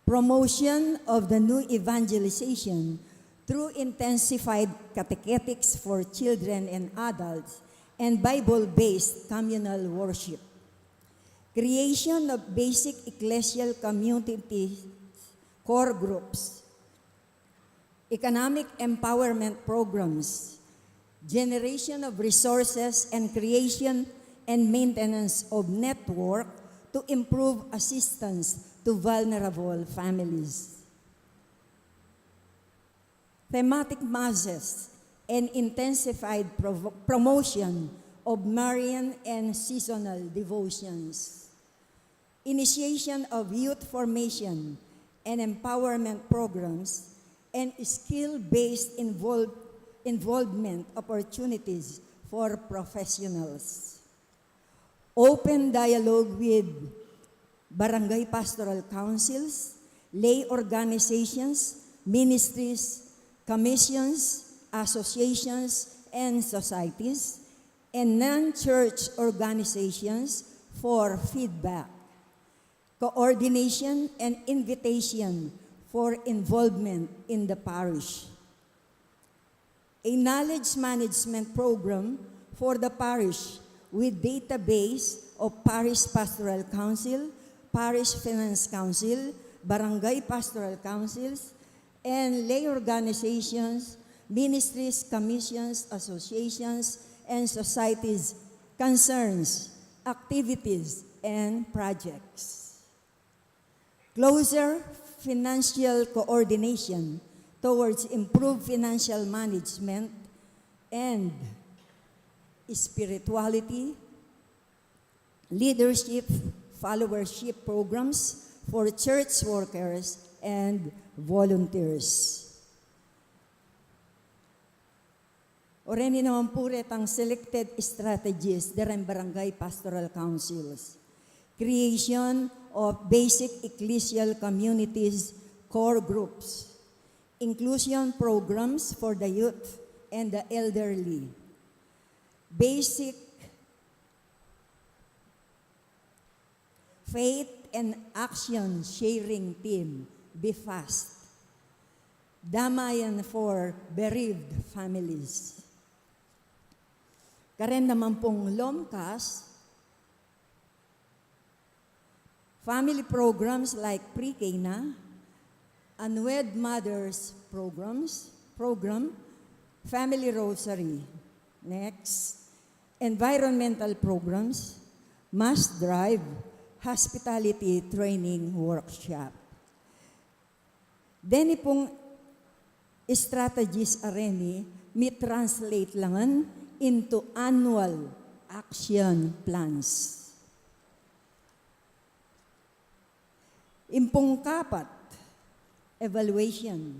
Promotion of the new evangelization through intensified catechetics for children and adults and Bible-based communal worship. Creation of basic ecclesial community core groups. Economic empowerment programs, generation of resources, and creation and maintenance of network to improve assistance to vulnerable families. Thematic masses and intensified provo-, promotion of Marian and seasonal devotions. Initiation of youth formation and empowerment programs and skill-based invol-, involvement opportunities for professionals. Open dialogue with barangay pastoral councils, lay organizations, ministries, commissions, associations, and societies, and non-church organizations for feedback, coordination, and invitation for involvement in the parish. A knowledge management program for the parish with database of parish pastoral council, parish finance council, barangay pastoral councils, and lay organizations, ministries, commissions, associations, and societies, concerns, activities, and projects. Closer financial coordination towards improved financial management and spirituality, leadership, followership programs for church workers and volunteers. Oreni naman pu retang selected strategies dareng barangay pastoral councils. Creation of basic ecclesial communities core groups. Inclusion programs for the youth and the elderly. Basic faith and action sharing team, BFAST. Damayan for bereaved families. Karen naman pung LOMCAS, family programs like pre-K na, unwed mothers programs, program, family rosary. Next, environmental programs, mass drive, hospitality training workshop. Deni pung strategies a reni, mi-translate la ngan into annual action plans. Ing pung kapat, evaluation.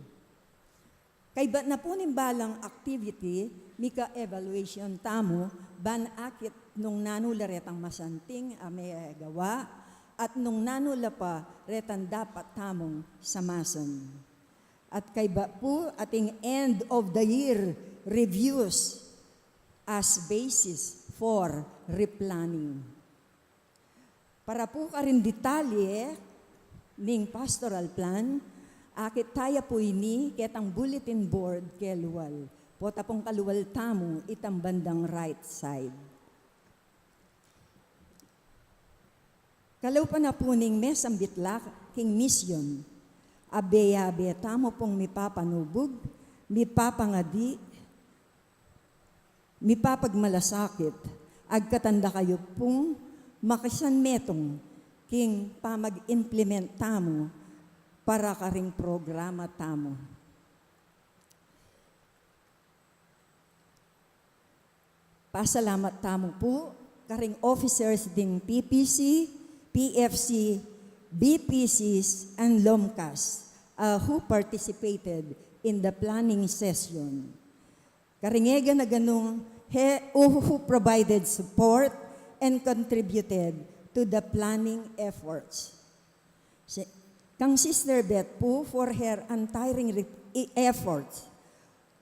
Kaybat na pu ning balang activity, mika-evaluation tamu, ban akit nung nanu la retang masanting a megawa, at nung nanu la pa retang dapat tamung samasan. At kaybat pu ating end of the year reviews as basis for replanning. Para pu karing detalye ning pastoral plan, akit taya pu ini ketang bulletin board kelual. Pota pung kalual tamu itang bandang right side. Kalupa na pu ning mesambit la king misyon, abe-abe tamu pung mipapanubug, mipapangadi, mipapagmalasakit, agkatan da kayu pung makisanmetung king pamag-implement tamu para karing programa tamu. Pasalamat tamu pu karing officers ding P P C, P F C, B P Cs, and LOMCAS, uh, who participated in the planning session. Karing e gana-ganung he, who, who provided support and contributed to the planning efforts. Si-, kang Sister Beth pu for her untiring re-, e-, efforts.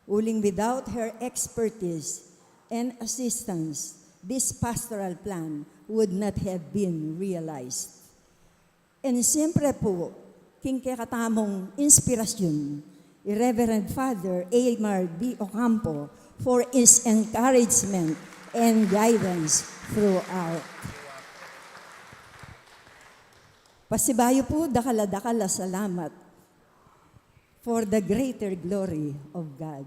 Uling without her expertise and assistance, this pastoral plan would not have been realized. And siyempre pu, king kekatamung inspirasyon, i Reverend Father Amar D. Ocampo, for his encouragement and guidance throughout. Pasibayu pu, dakal a dakal a salamat for the greater glory of God.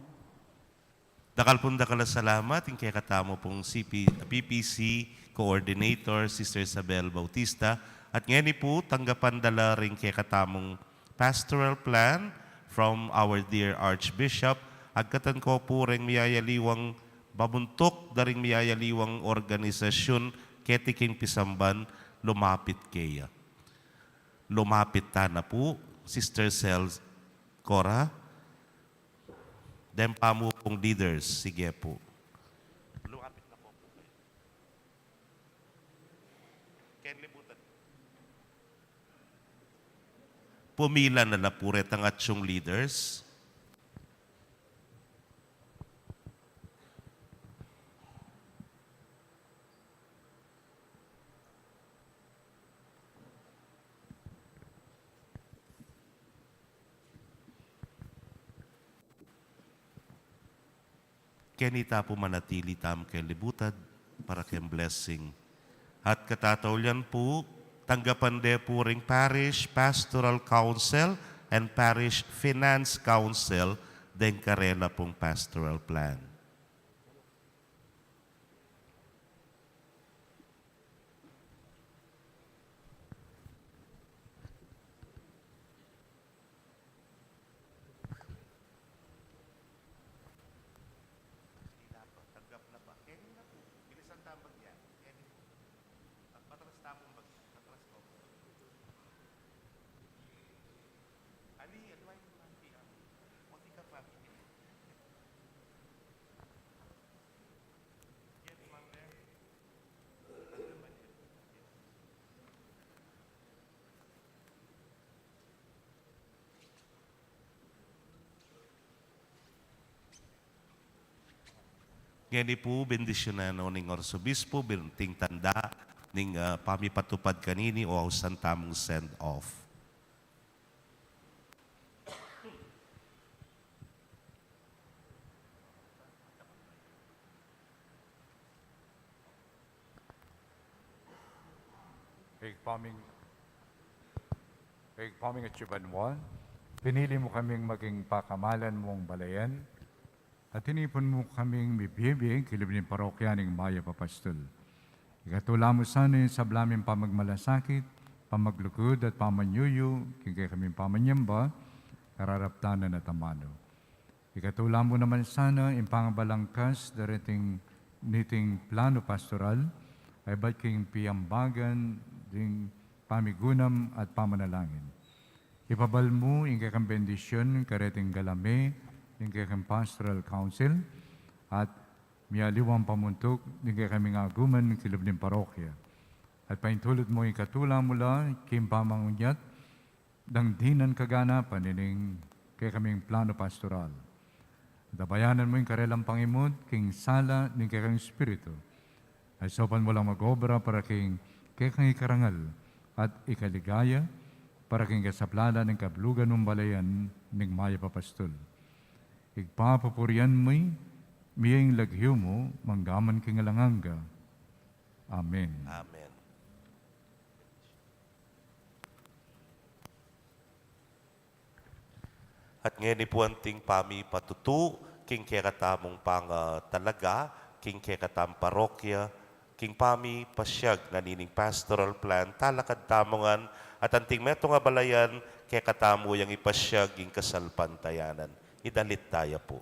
Dakal pung dakal a salamat ing kekatamu pung C P, P P C Coordinator, Sister Isabel Bautista, at ngeni pu, tanggapan da la ring kekatamung pastoral plan from our dear Archbishop. Agkatan ko pu ring miyayaliwang pamuntuk da ring miyayaliwang organisasyun keti king pisamban, lumapit keya. Lumapit tana pu, Sister Cel Cora. Deng pamu pung leaders, sige pu. Lumapit na pu. Ken libutan. Pumila na la pu retang atiu leaders. Keni ta pu manatili tamu king libutan para king blessing. At katataulian pu, tanggapan de pu ring Parish Pastoral Council and Parish Finance Council deng karela pung pastoral plan. Tanggap na ba? Keni na pu. Bilisan tamu bagya. Keni pu. Patras tamu bagya. Patras ko. Ali, ali, ali, ali. Poti ka pa. Keni, ma'am, eh. Ngeni pu, bendisyunan no ning Arsobispo, binting tanda ning, ah, pamipatupad kanini o ausan tamung send off. Ibpa ming, Ibpa ming atsu ka banua, pinili mu kaming maging pakamalan mung balayan, at tinipun mu kaming mibie-bie king lub ning parokya ning Mayap a Pastol. Ikatula mu sana ing sabla ming pamagmalasakit, pamaglugud at pamanyuyu king kekaming pamanyamba, kararaptanan at amanu. Ikatula mu naman sana ing pangabalangkas dareting niting plano pastoral, a ibat king piambagan ding pamigunam at pamanalangin. Ipabal mu ing kekang bendisyun kareting galame ning kekang Pastoral Council at miyaliwang pamuntuk ning kekaming aguman king lub ning parokya. At paintulut mu ing ikatula mu la king pamangunyat dang dinan kaganapan ining kekaming plano pastoral. At abayanan mu ing karelang pangimut king sala ning kekang espiritu. Ay saupan mu lang mag-obra para king kekang ikarangal at ikaligaya, para king kasaplalan ning kablugan mung balayan ning Mayap a Pastol. Ibpa, pupurian mu mi ing lagyu mu, mangga man king alang angga. Amen. Amen. At ngeni pu anting pamipatutu king kekatamung pangatalaga king kekatamung parokya, king pamipasyag na nining pastoral plan, talakad tamu ngan, at anting metung a balayan kekatamu yang ipasyag ing kasalpantayanan. Idalit taya pu.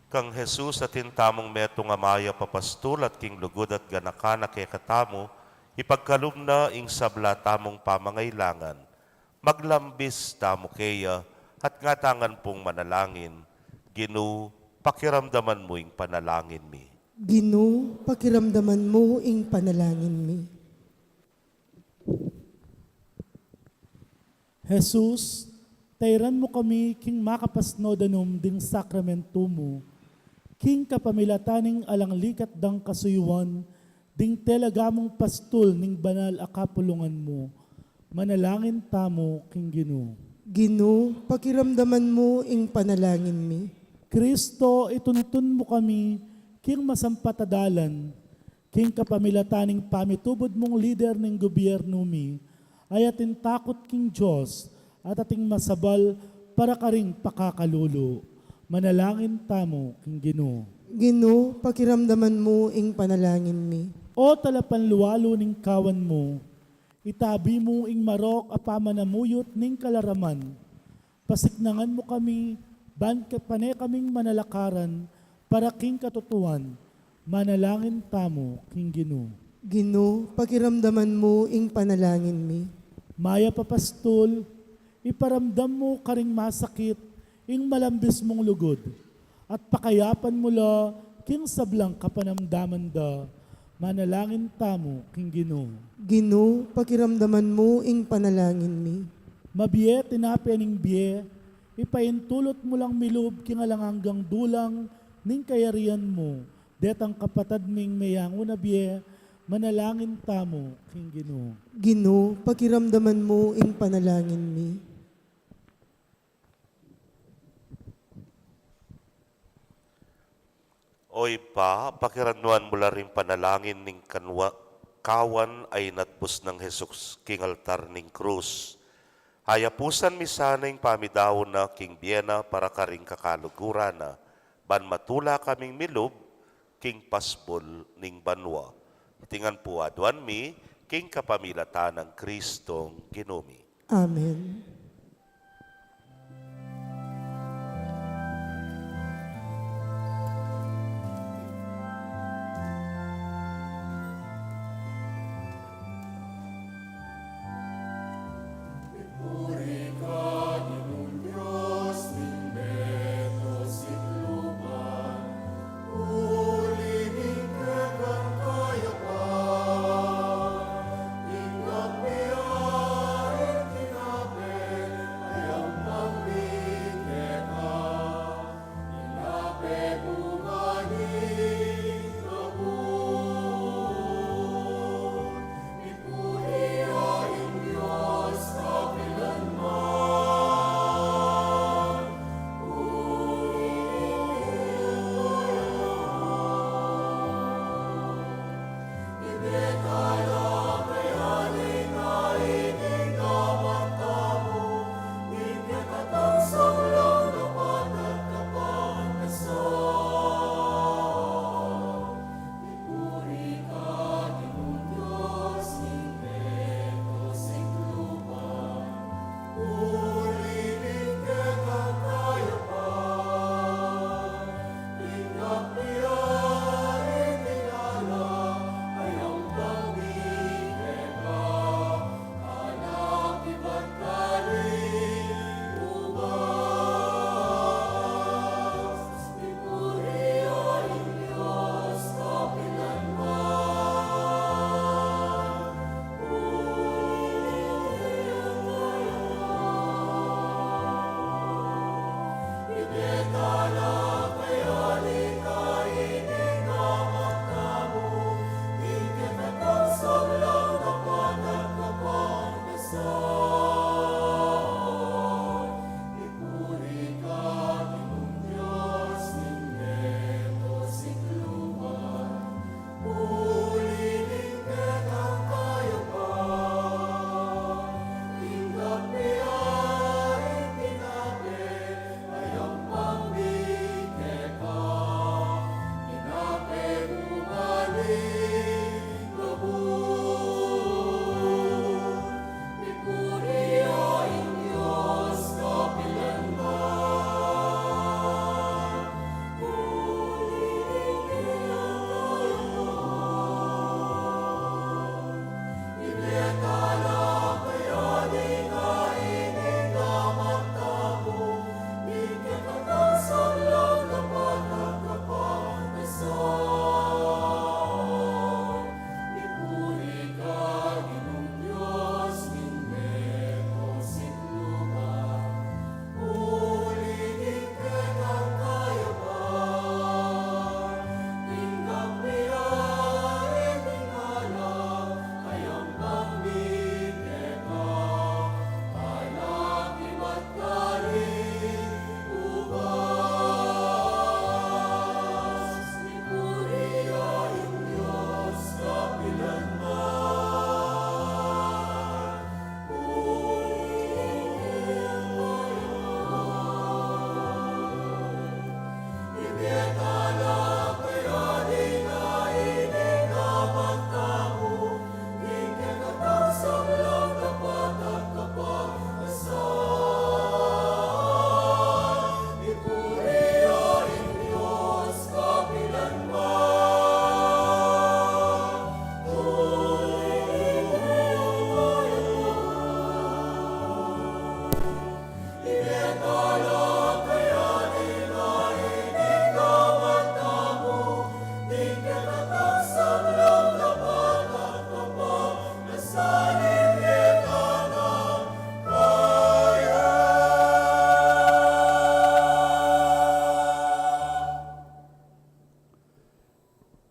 Kang Jesus, atin tamung metung a mayap a pastul at king lugud at ganaka na kekatamu, ipagkalub na ing sabla tamung pamangailangan. Maglambis tamu keya, at ngatangan pung manalangin. Ginu, pakiramdaman mu ing panalangin mi. Ginu, pakiramdaman mu ing panalangin mi. Jesus, tairan mu kami king makapasno danum ding sakramentu mu, king kapamilatan ning alang likat dang kasuyuan, ding telegamung pastul ning banal a kapulungan mu. Manalangin tamu king Ginu. Ginu, pakiramdaman mu ing panalangin mi. Kristo, ituntun mu kami king masampat a dalan, king kapamilatan ning pamitubud mung lider ning gobyernu mi, ay atin takut king Dios at atin masabal para karing pakakalulu. Manalangin tamu king Ginu. Ginu, pakiramdaman mu ing panalangin mi. O talapanlualu ning kawan mu, itabi mu ing marok a pamanamuyut ning kalaraman. Pasiknangan mu kami, ban ka-, pane kaming manalakaran para king katutuan. Manalangin tamu king Ginu. Ginu, pakiramdaman mu ing panalangin mi. Mayap a pastul, iparamdam mu karing masakit ing malambis mung lugud, at pakayapan mu la king sablang kapanamdaman da. Manalangin tamu king Ginu. Ginu, pakiramdaman mu ing panalangin mi. Mabie, tinape ning bie, ipaintulut mu lang milub king alang anggang dulang ning kayarian mu. Detang kapatad ming meyangu na bie, manalangin tamu king Ginu. Ginu, pakiramdaman mu ing panalangin mi. O Ibpa, pakiramdaman mu la ring panalangin ning kanwa-, kawan a inatbus nang Jesus king altar ning krus. Ayapusan mi sana ing pamidaun na king bie na para karing kakaluguran na, ban matula kaming milub king pasbul ning banua. Iti ngan pu aduan mi king kapamilatan nang Kristong Ginu mi. Amen.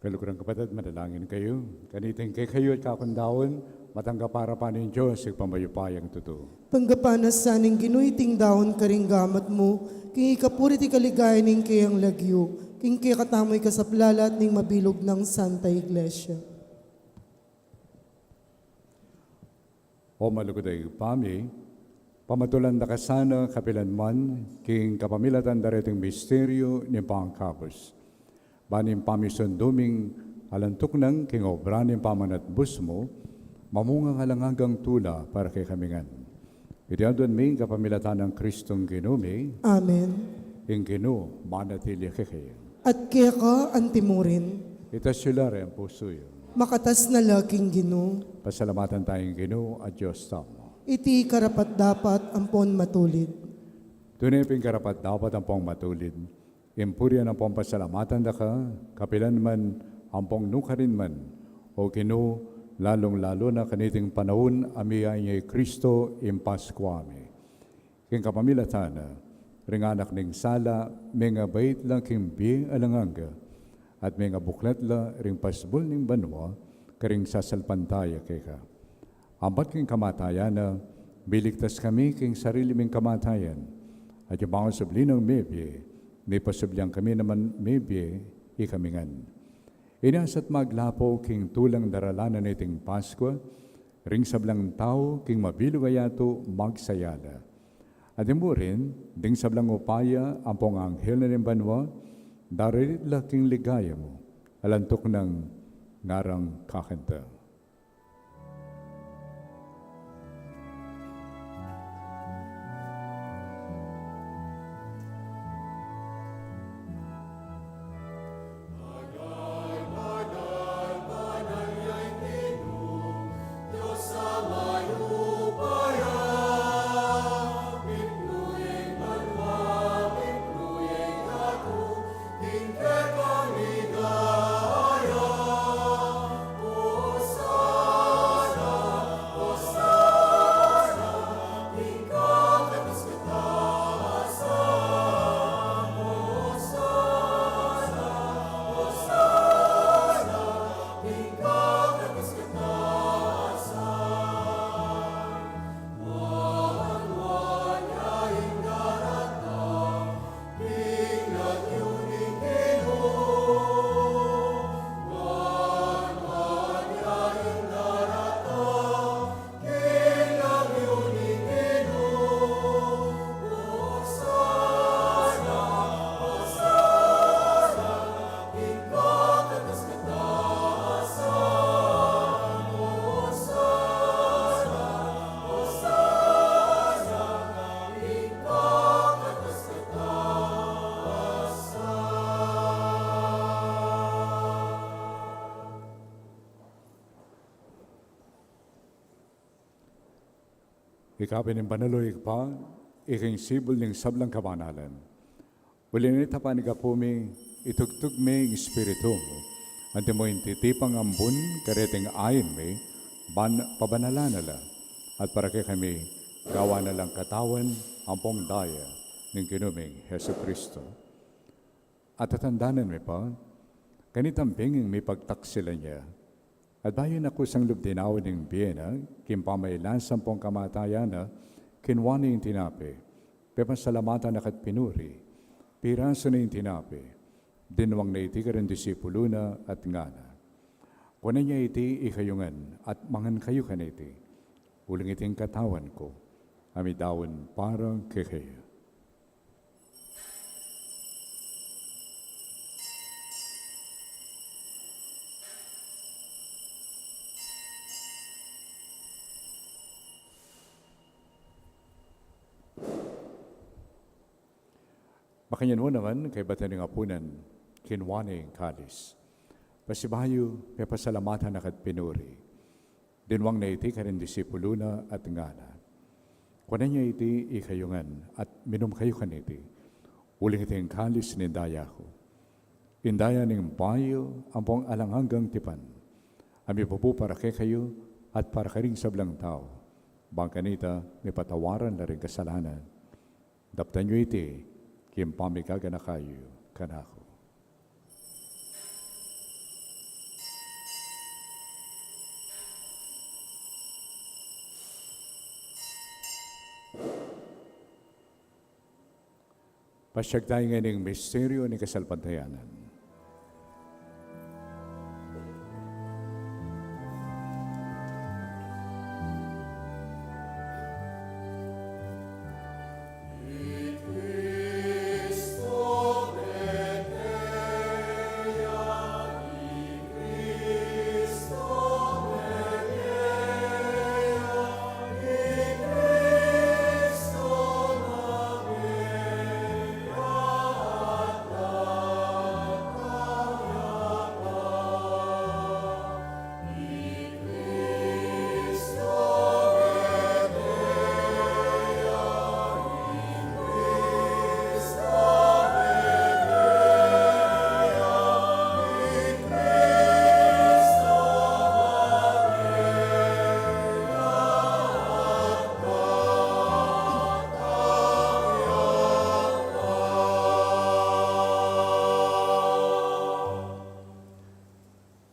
Kaluguran kapatad, manalangin kayu. Kaniting kekayu at kaku ngan daun, matanggap ya king arapan ning Dios, Ibpang mayupayang tutu. Tanggapan na sa ning Ginu iting daun karing gamat mu, king ikapuri at ikaligaya ning keyang lagyu, king kekatamu ing kasaplalan at ning mabilug nang Santa Iglesia. O malugud a Ibpa mi, pamatulan da ka sana kapilan man king kapamilatan da reting misteryu ning pangakabus. Ban ing pamisundu ming alang tuknang king obra ning pamanatbus mu, mamungang alang anggang tula para kekami ngan. Iti aduan mi kapamilatan nang Kristong Ginu mi. Amen. Ing Ginu manatili ya kekayu. At keka antimurin. Itas yu la reng pusu yu. Makatas na la king Ginu. Pasalamatan taya ing Ginu a Dios tamu. Iti karapat-dapat ampon matulid. Tune pin karapat-dapat ampon matulid ing purian ampon pasalamatan da ka, kapilan man ampon nukarin man, O Ginu, lalung-lalu na kaniting panaun a miyayari i Kristo ing Paskwa mi. King kapamilatan na, ring anak ning sala, mengabait la king bie alang angga, at mengabuklat la ring pasbul ning banua, karing sasalpantaya keka. Ampat king kamatayan na, miligtas kami king sarili ming kamatayan, at ing pangasubli nang mebie, mipasubli ya kami naman mebie, ikami ngan. Inyas at maglapu king tulang daralanan niting Paskwa, ring sablang tau king mabilug a yatu magsaya la. At ing murin, ding sablang upaya ampong anghel na ning banua, daralit la king ligaya mu, alang tuknang ngarang kakanta. Ika pin ing banal, O Ibpa, ika ing sibul ning sablang kabanalan. Uli na nita, panyawad mi, itubud me ing Espiritu mu, antimo ing titipang ambun kareting ain mi, ban pabanalan na la, at para kekami, gawan na lang katawan ampong daya ning Ginu ming Jesucristo. At tatandanan mi pa, kanitang bengi mipagtaksilan ya, at bayu na kusang lub dinaun ing bie na, king pamaglasang pung kamatayan na, kinua ne ing tinape, pepasalamatan na ka't pinuri, pirasu ne ing tinape, dinwang ne iti karing disipulu na at ngana: Kunan ye iti ikayu ngan, at mangan kayu kaniti, uling iti ing katawan ku, a midaun para kekayu. Makanyan mu naman, kaybat na ning apunan, kinua ne ing kalis. Pasibayu, pepasalamatan na ka't pinuri, dinwang ne iti karing disipulu na at ngana: Kunan ye iti ikayu ngan, at minum kayu kaniti, uling iti ing kalis ning daya ku, ing daya ning bayu ampong alang anggang tipan, a mibubu para kekayu at para karing sablang tau, ban kanita mipatawaran la ring kasalanan. Daptan yu iti king pamigaganaka yu kanaku. Pasiag tamu ngeni king misteryu ning kasalpantayanan.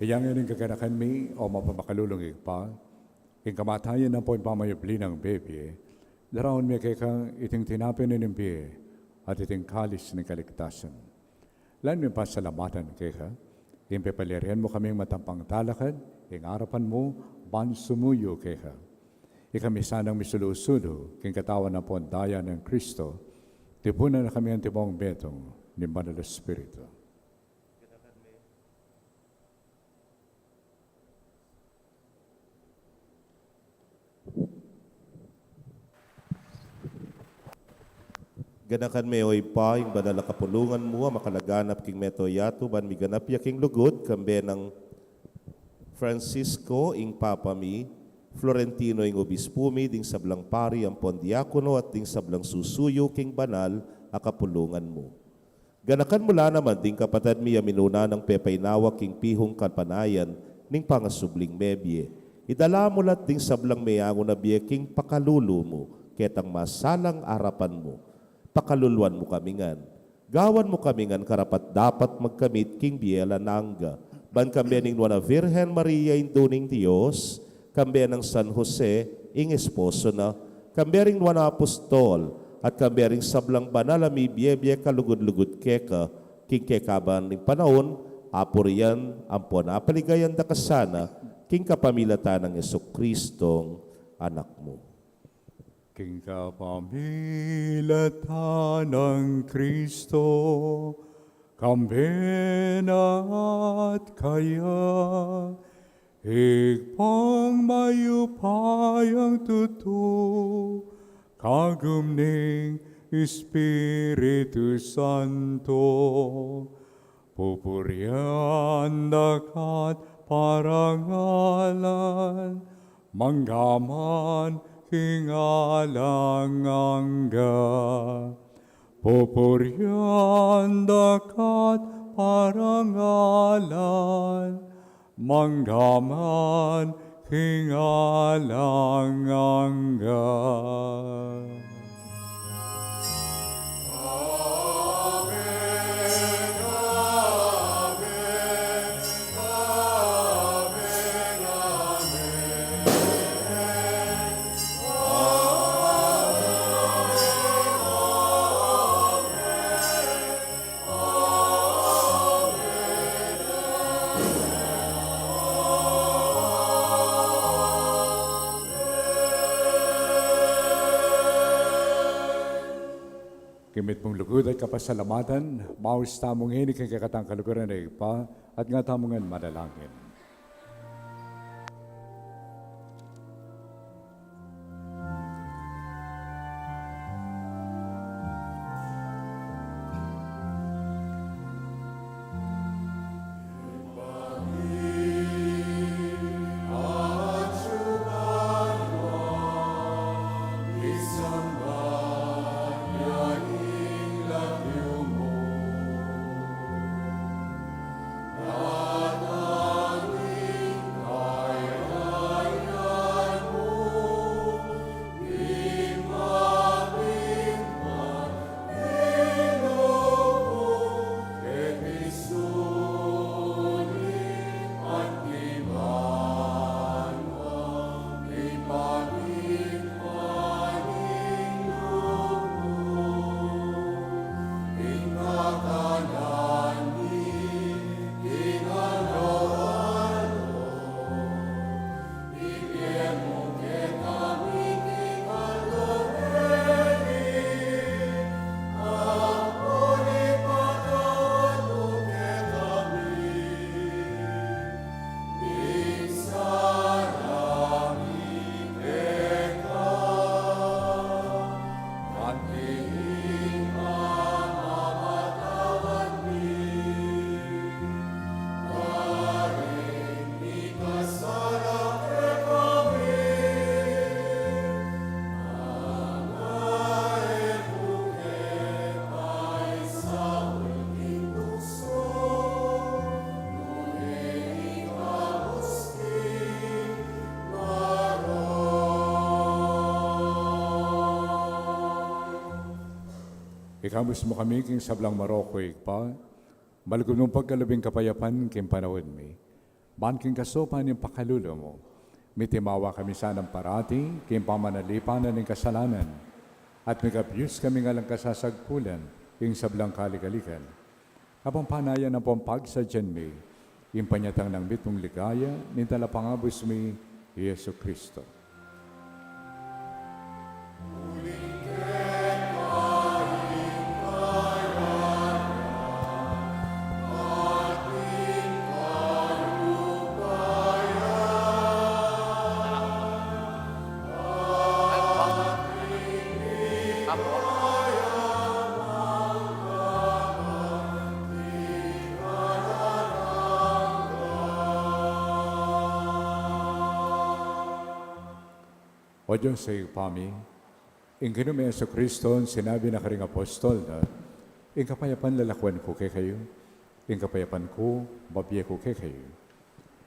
Inya ngeni ing kaganakan mi, o mapamakalulung Ibpa, ing kamatayan ampon pamayubli nang bibie, daraun mi keka iting tinape ning bie at iting kalis ning kaligtasan. Lalu ming pasalamatan keka ing pepaliarian mu kaming matampang talakad king arapan mu ban sumuyu keka. Ikami sanang misulu-sulu king katawan ampon daya nang Kristo, tipunan na kami antimong metung ning Banal a Espiritu. Ganakan me, o Ibpa, ing banal a kapulungan mu a makalaganap king mabilug a yatu, ban miganap ya king lugud, kambe nang Francisco ing Papa mi, Florentino ing Obispu mi, ding sablang pari ampon diakono, at ding sablang susuyu king banal a kapulungan mu. Ganakan mu la naman ding kapatad mi a minuna nang pepainawa king pihung kapanayan ning pangasubling mebie. Idala mu la ding sablang meangu na bie king pakalulu mu, ketang masalang arapan mu. Pakaluluan mu kami ngan. Gawan mu kami ngan karapat-dapat magkamit king bie alang angga. Ban kambe ning Nuan a Virgen Maria, Indu ning Dios, kambe nang San Jose, ing esposo na, kambe ring nuan a apostol, at kambe ring sablang banal a mibie-bie kalugud-lugud keka, king kekaban ning panaun, apurian ampon apaligayan da ka sana, king kapamilatan nang Jesucristong Anak mu. King kapamilatan nang Kristo, kambe na at kaya, Ibpang mayupayang tutu, kagum ning Espiritu Santo, pupurian da ka't parangalan, mangga man king alang angga. Pupurian da ka't parangalan, mangga man king alang angga. King mitmung lugud at kapasalamatan, maus tamu ngeni king kekatang kaluguran a Ibpa, at nga tamu ngan manalangin. Ikabus mu kami king sablang marok, o Ibpa, malugud mung pagkalub ing kapayapan king panaun mi. Ban king kasaupan ning pakalulu mu, mitimawa kami sanang parati king pamanalipan ning kasalanan, at mikabus kami ngan king kasasagpulan king sablang kaligaligan. Kapampanaya nang pagsadyan mi ing panyatang nang mitmung ligaya ning Talapangabus mi, Jesucristo. O Dios a Ibpa mi, ing Ginu ming Jesucristo, sinabi na karing apostol na, "Ing kapayapan lalakuan ku kekayu, ing kapayapan ku bibie ku kekayu."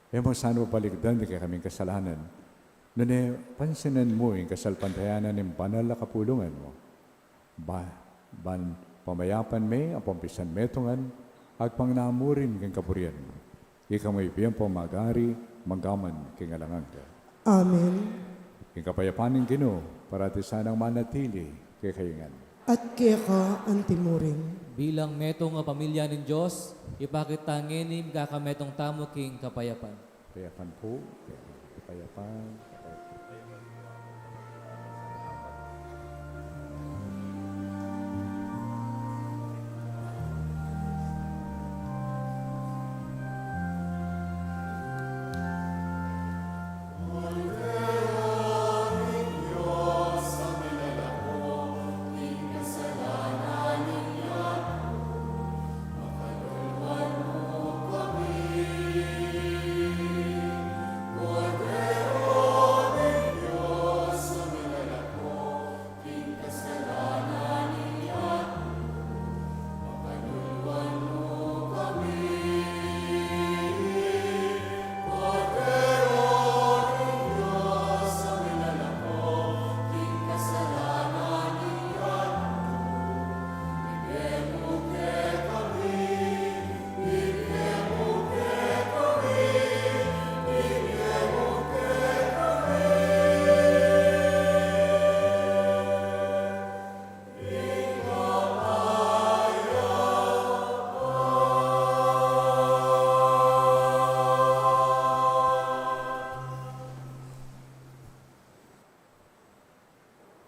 E mu sana balikdan ding kekaming kasalanan, nune pansinan mu ing kasalpantayanan ning banal a kapulungan mu. Ba, ban pamayapan me ampong pisan metungan, agpang na murin king kaburian mu. Ika mu ibie ampong magari, mangga man king alang angga. Amen. Ing kapayapan ning Ginu parati sanang manatili kekayu ngan. At keka antimurin. Bilang metung a pamilya ning Dios, ipakit ta ngeni ing kakametung tamu king kapayapan. Kapayapan pu, kapayapan, kapayapan.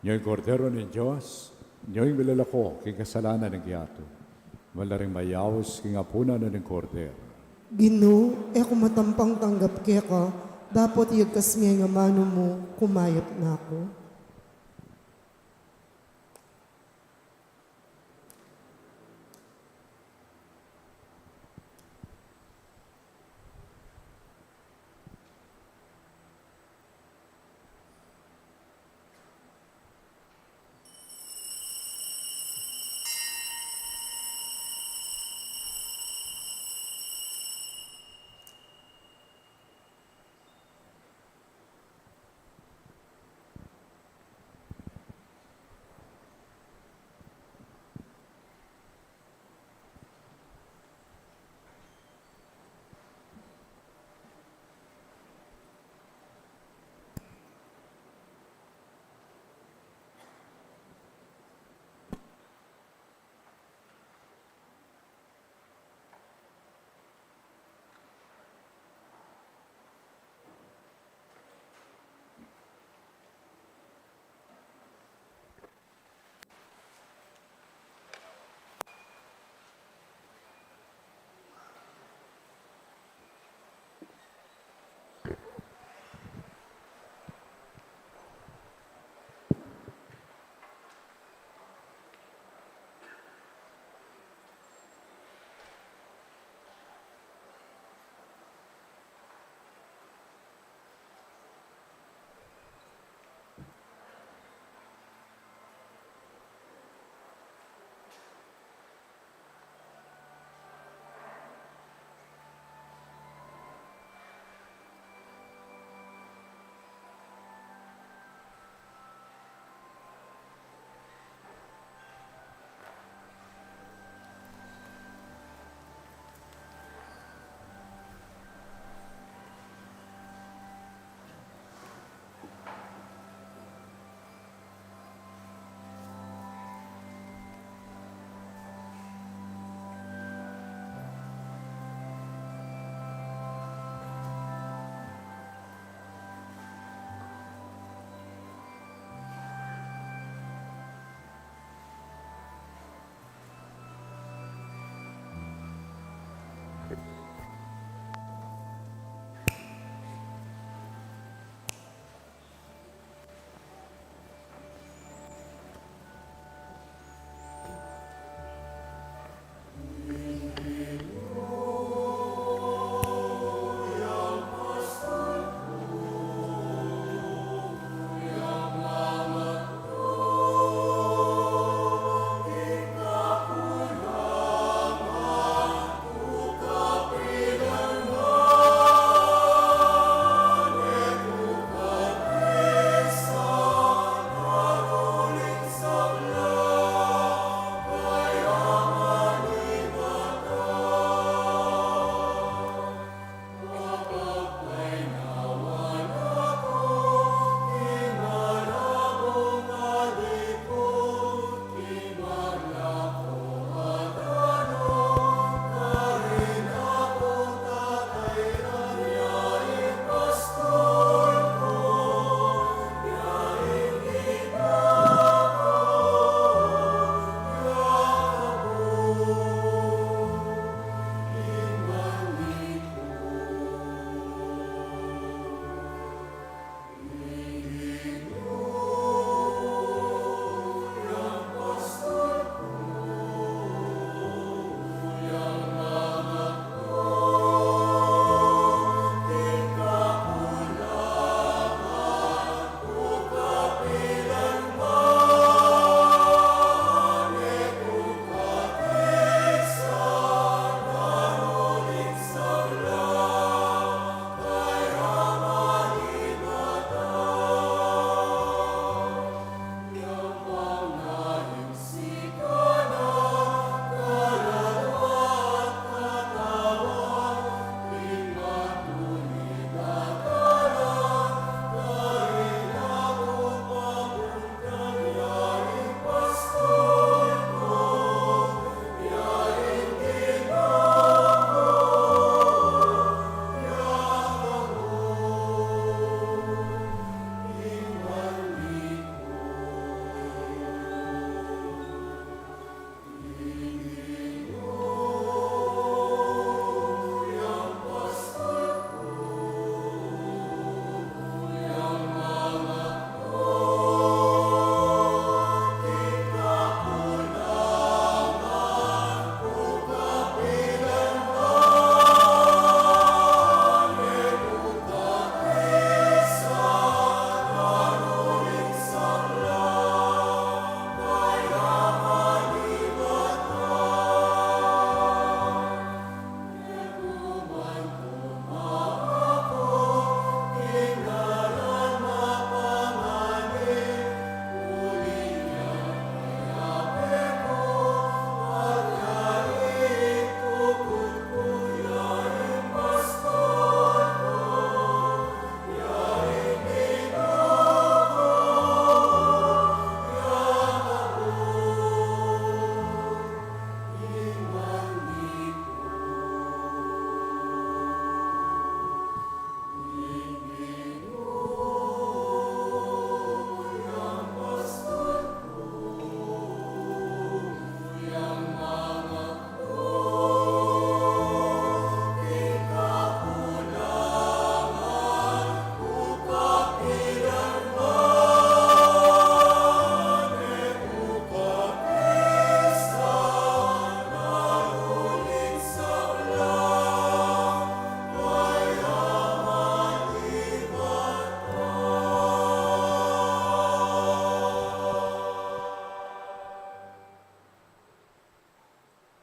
Nyo ing Kordero ning Dios, nyo ing milalako king kasalanan ning yatu. Mala ring mayaus king apunan ning Kordero. Ginu, e ku matampang tanggap keka, dapot iyagkas me ing amanu mu, kumayap na ku.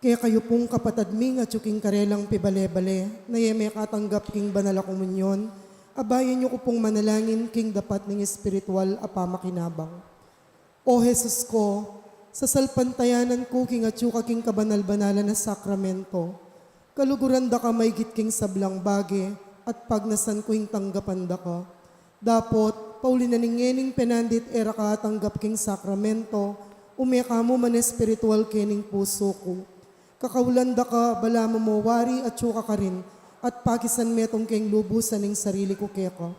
E kayu pung kapatad ming atyu king karelang pibale-bale, na e mekatanggap king banal a komunyon, abayan yu ku pung manalangin king dapat ning espiritual a pamakinabang. O Jesus ko, sasalpantayanan ku king atyu ka king kabanal-banalan a sakramento. Kaluguran da ka maigit king sablang bage, at pagnasan ku ing tanggapan da ka. Dapot, pauli na ning ngening penandit e ra ka atanggap king sakramento, ume ka mu man espiritual kening pusu ku. Kakaulan da ka, balamu mo wari atyu ka karin, at pakisan metung keng lubusan ing sarili ku keka.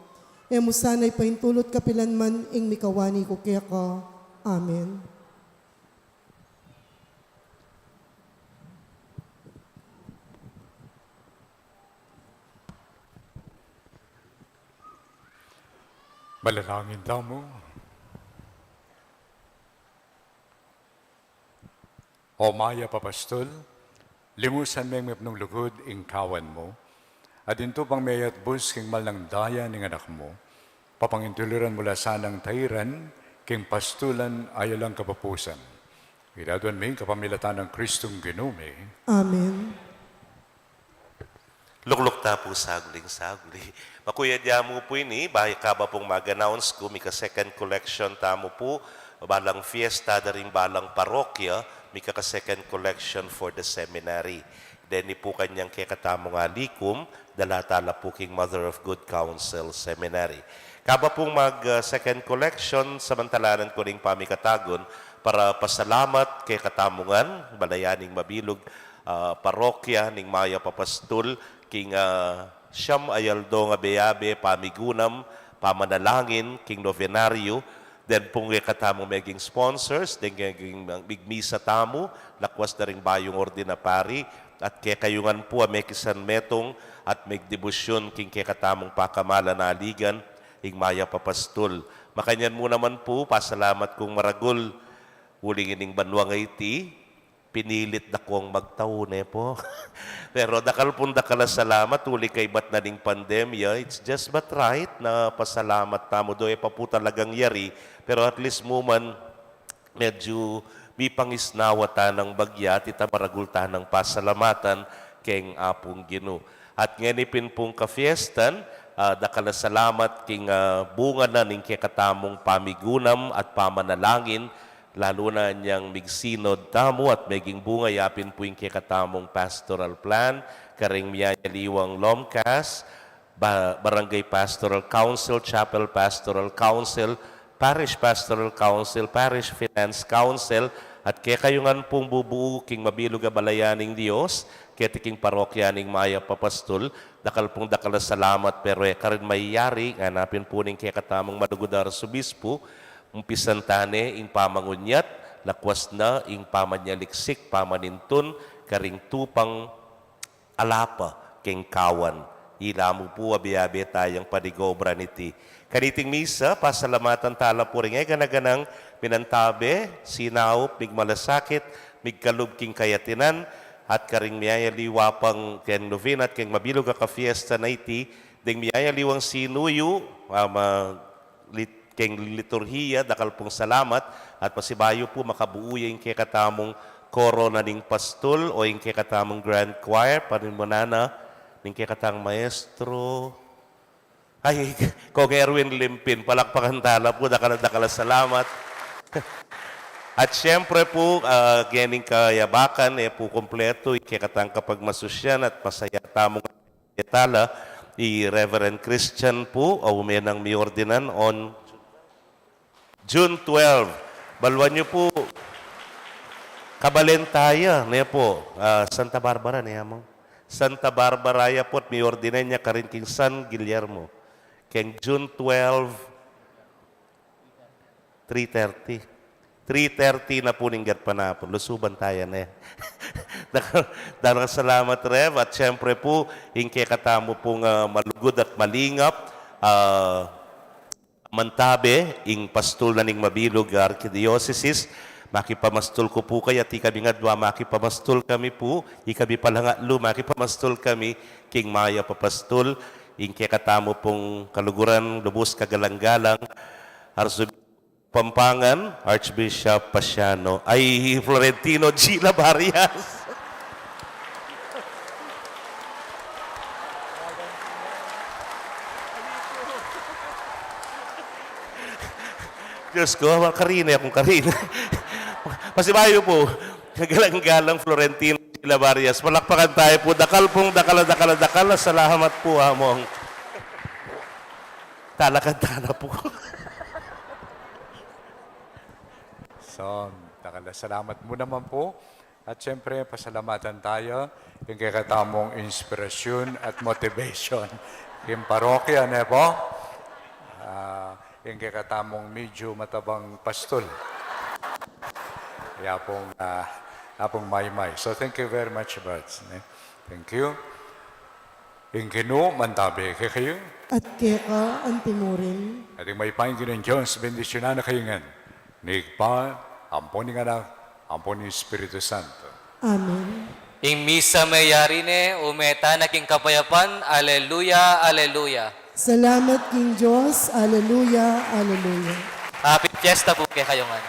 E mu sana ipaintulut kapilan man ing mikawani ku keka. Amen. Manalangin tamu. O Mayap a Pastul, limusan meng mipnung lugud ing kawan mu, at ing tupang meyatbus king mal nang daya ning Anak mu, papangintuliran mu la sanang tairan king pastulan a alang kapupusan. Iti aduan mi king kapamilatan nang Kristong Ginu mi. Amen. Lukluk ta pu sagling-sagli. Makuyad ya mu pu ini, bayu kaba pung mag-announce ku, mika second collection tamu pu, balang fiesta da ring balang parokya, mika second collection for the seminary. Deni pu kanyang kekatamung alikum, dala tala pu king Mother of Good Counsel Seminary. Kaba pung mag, uh, second collection, samantalanan ku ning pamikatagun para pasalamat kekatamu ngan, balayan ning mabilug, ah, parokya ning Mayap a Pastul, king, ah, siyam a aldo a abe-abe, pamigunam, pamanalangin, king novenario, den pung kekatamung meging sponsors, den meging migmisa tamu, lakwas da ring bayung ordinapari, at kekayu ngan pu a mekisan metung, at megdebosyun, king kekatamung pakamalan a aligan, ing Mayap a Pastul. Makanyan mu naman pu, pasalamat kung maragul, uling ining banua ngeni, pinilit da kung magtau, ne pu. Pero dakal pung dakal a salamat, uli kaybat na ning pandemya, it's just but right na pasalamat tamu, do e pa pu talagang yari, pero at least mu man, medyu mipangisnawa tanang bagya, at ita maragul tanang pasalamatan keng Apung Ginu. At ngeni pin pung kafiestan, ah, dakal a salamat king, ah, bunga na ning kekatamung pamigunam at pamanalangin, lalu na nyang migsinod tamu at meging bunga ya pin pu ing kekatamung pastoral plan, karing miyayaliwang LOMCAS, ba-, Barangay Pastoral Council, Chapel Pastoral Council, Parish Pastoral Council, Parish Finance Council, at kekayu ngan pung bubuu king mabilug a balayan ning Dios, keti king parokya ning Mayap a Pastul, dakal pung dakal a salamat, pero e karin mayari, ngana pin pu ning kekatamung malugud a Arsobispu, umpisan ta ne ing pamangunyat, lakwas na ing pamanyaliksik, pamanintun, karing tupang alapa keng kawan. Ila mu pu abe-abe tayang panigobran iti. Kaniting misa, pasalamatan tala pu ring e gana-ganang minantabe, sinaup, migmalasakit, migkalub king kayatinan, at karing miyayaliwa pang keng novena at keng mabilug a kafiesta na iti, deng miyayaliwang sinuyu, ah, ma-, lit-, keng liturhiya, dakal pung salamat, at pasibayu pu makabuu ya ing kekatamung koro na ning pastul o ing kekatamung grand choir, panimunan na ning kekatang maestro. Ay, Kong Erwin Limpin, palakpakan tala pu, dakal, dakal a salamat. At siyempre pu, ah, gening kayabakan, e pu kumpletu ing kekatang kapagmasusyan at masaya tamung tala, i Reverend Christian pu, a ume nang miordinan on June twelve. Baluan yu pu, kabalen taya, ne pu, ah, Santa Barbara, ne, Among? Santa Barbara ya pu, at miordinan ya karin king San Guillermo. Keng June twelve, three thirty. Three thirty na pu ning gatpanapun. Lusuban taya ne. Dakal, dakal salamat, Rev. At siyempre pu, ing kekatamu pung, ah, malugud at malingap, ah, mantabe, ing pastul na ning mabilug a arkidiosesis, makipamastul ku pu kaya, at ikami ngan dua makipamastul kami pu, ikami pala ngan atlu makipamastul kami, king mayap a pastul, ing kekatamu pung kaluguran, lubus kagalang-galang, Arsobispo Pampangan, Archbishop Paciano, ay, Florentino G. Labarias. Diyos ko, karina, akong karina. Pasibayu pu, galang-galang Florentino Sheila Varias. Palakpakan tayo po. Dakal pong, dakal, dakal, dakal. Salamat po, Among. Talakad tana po. So, dakal a salamat mu naman po. At siyempre, pasalamatan tayo ing kekatamung inspirasyon at motivation. King parokya, ne po? Ah, ing kekatamung medyo matabang pastol. Yapong, ah, yapong maymay. So, thank you very much, Brad, ne? Thank you. Ing Ginu mantabi kekayu. At keka antimurin. At ing mayupayang Ginung Dios, bendisyunan na kayu ngan ning Ibpa, ampon ning Anak, ampon ning Espiritu Santo. Amen. Ing misa meyari ne, ume tana king kapayapan. Aleluya, aleluya. Salamat king Dios. Aleluya, aleluya. Happy Fiesta pu kekayu ngan.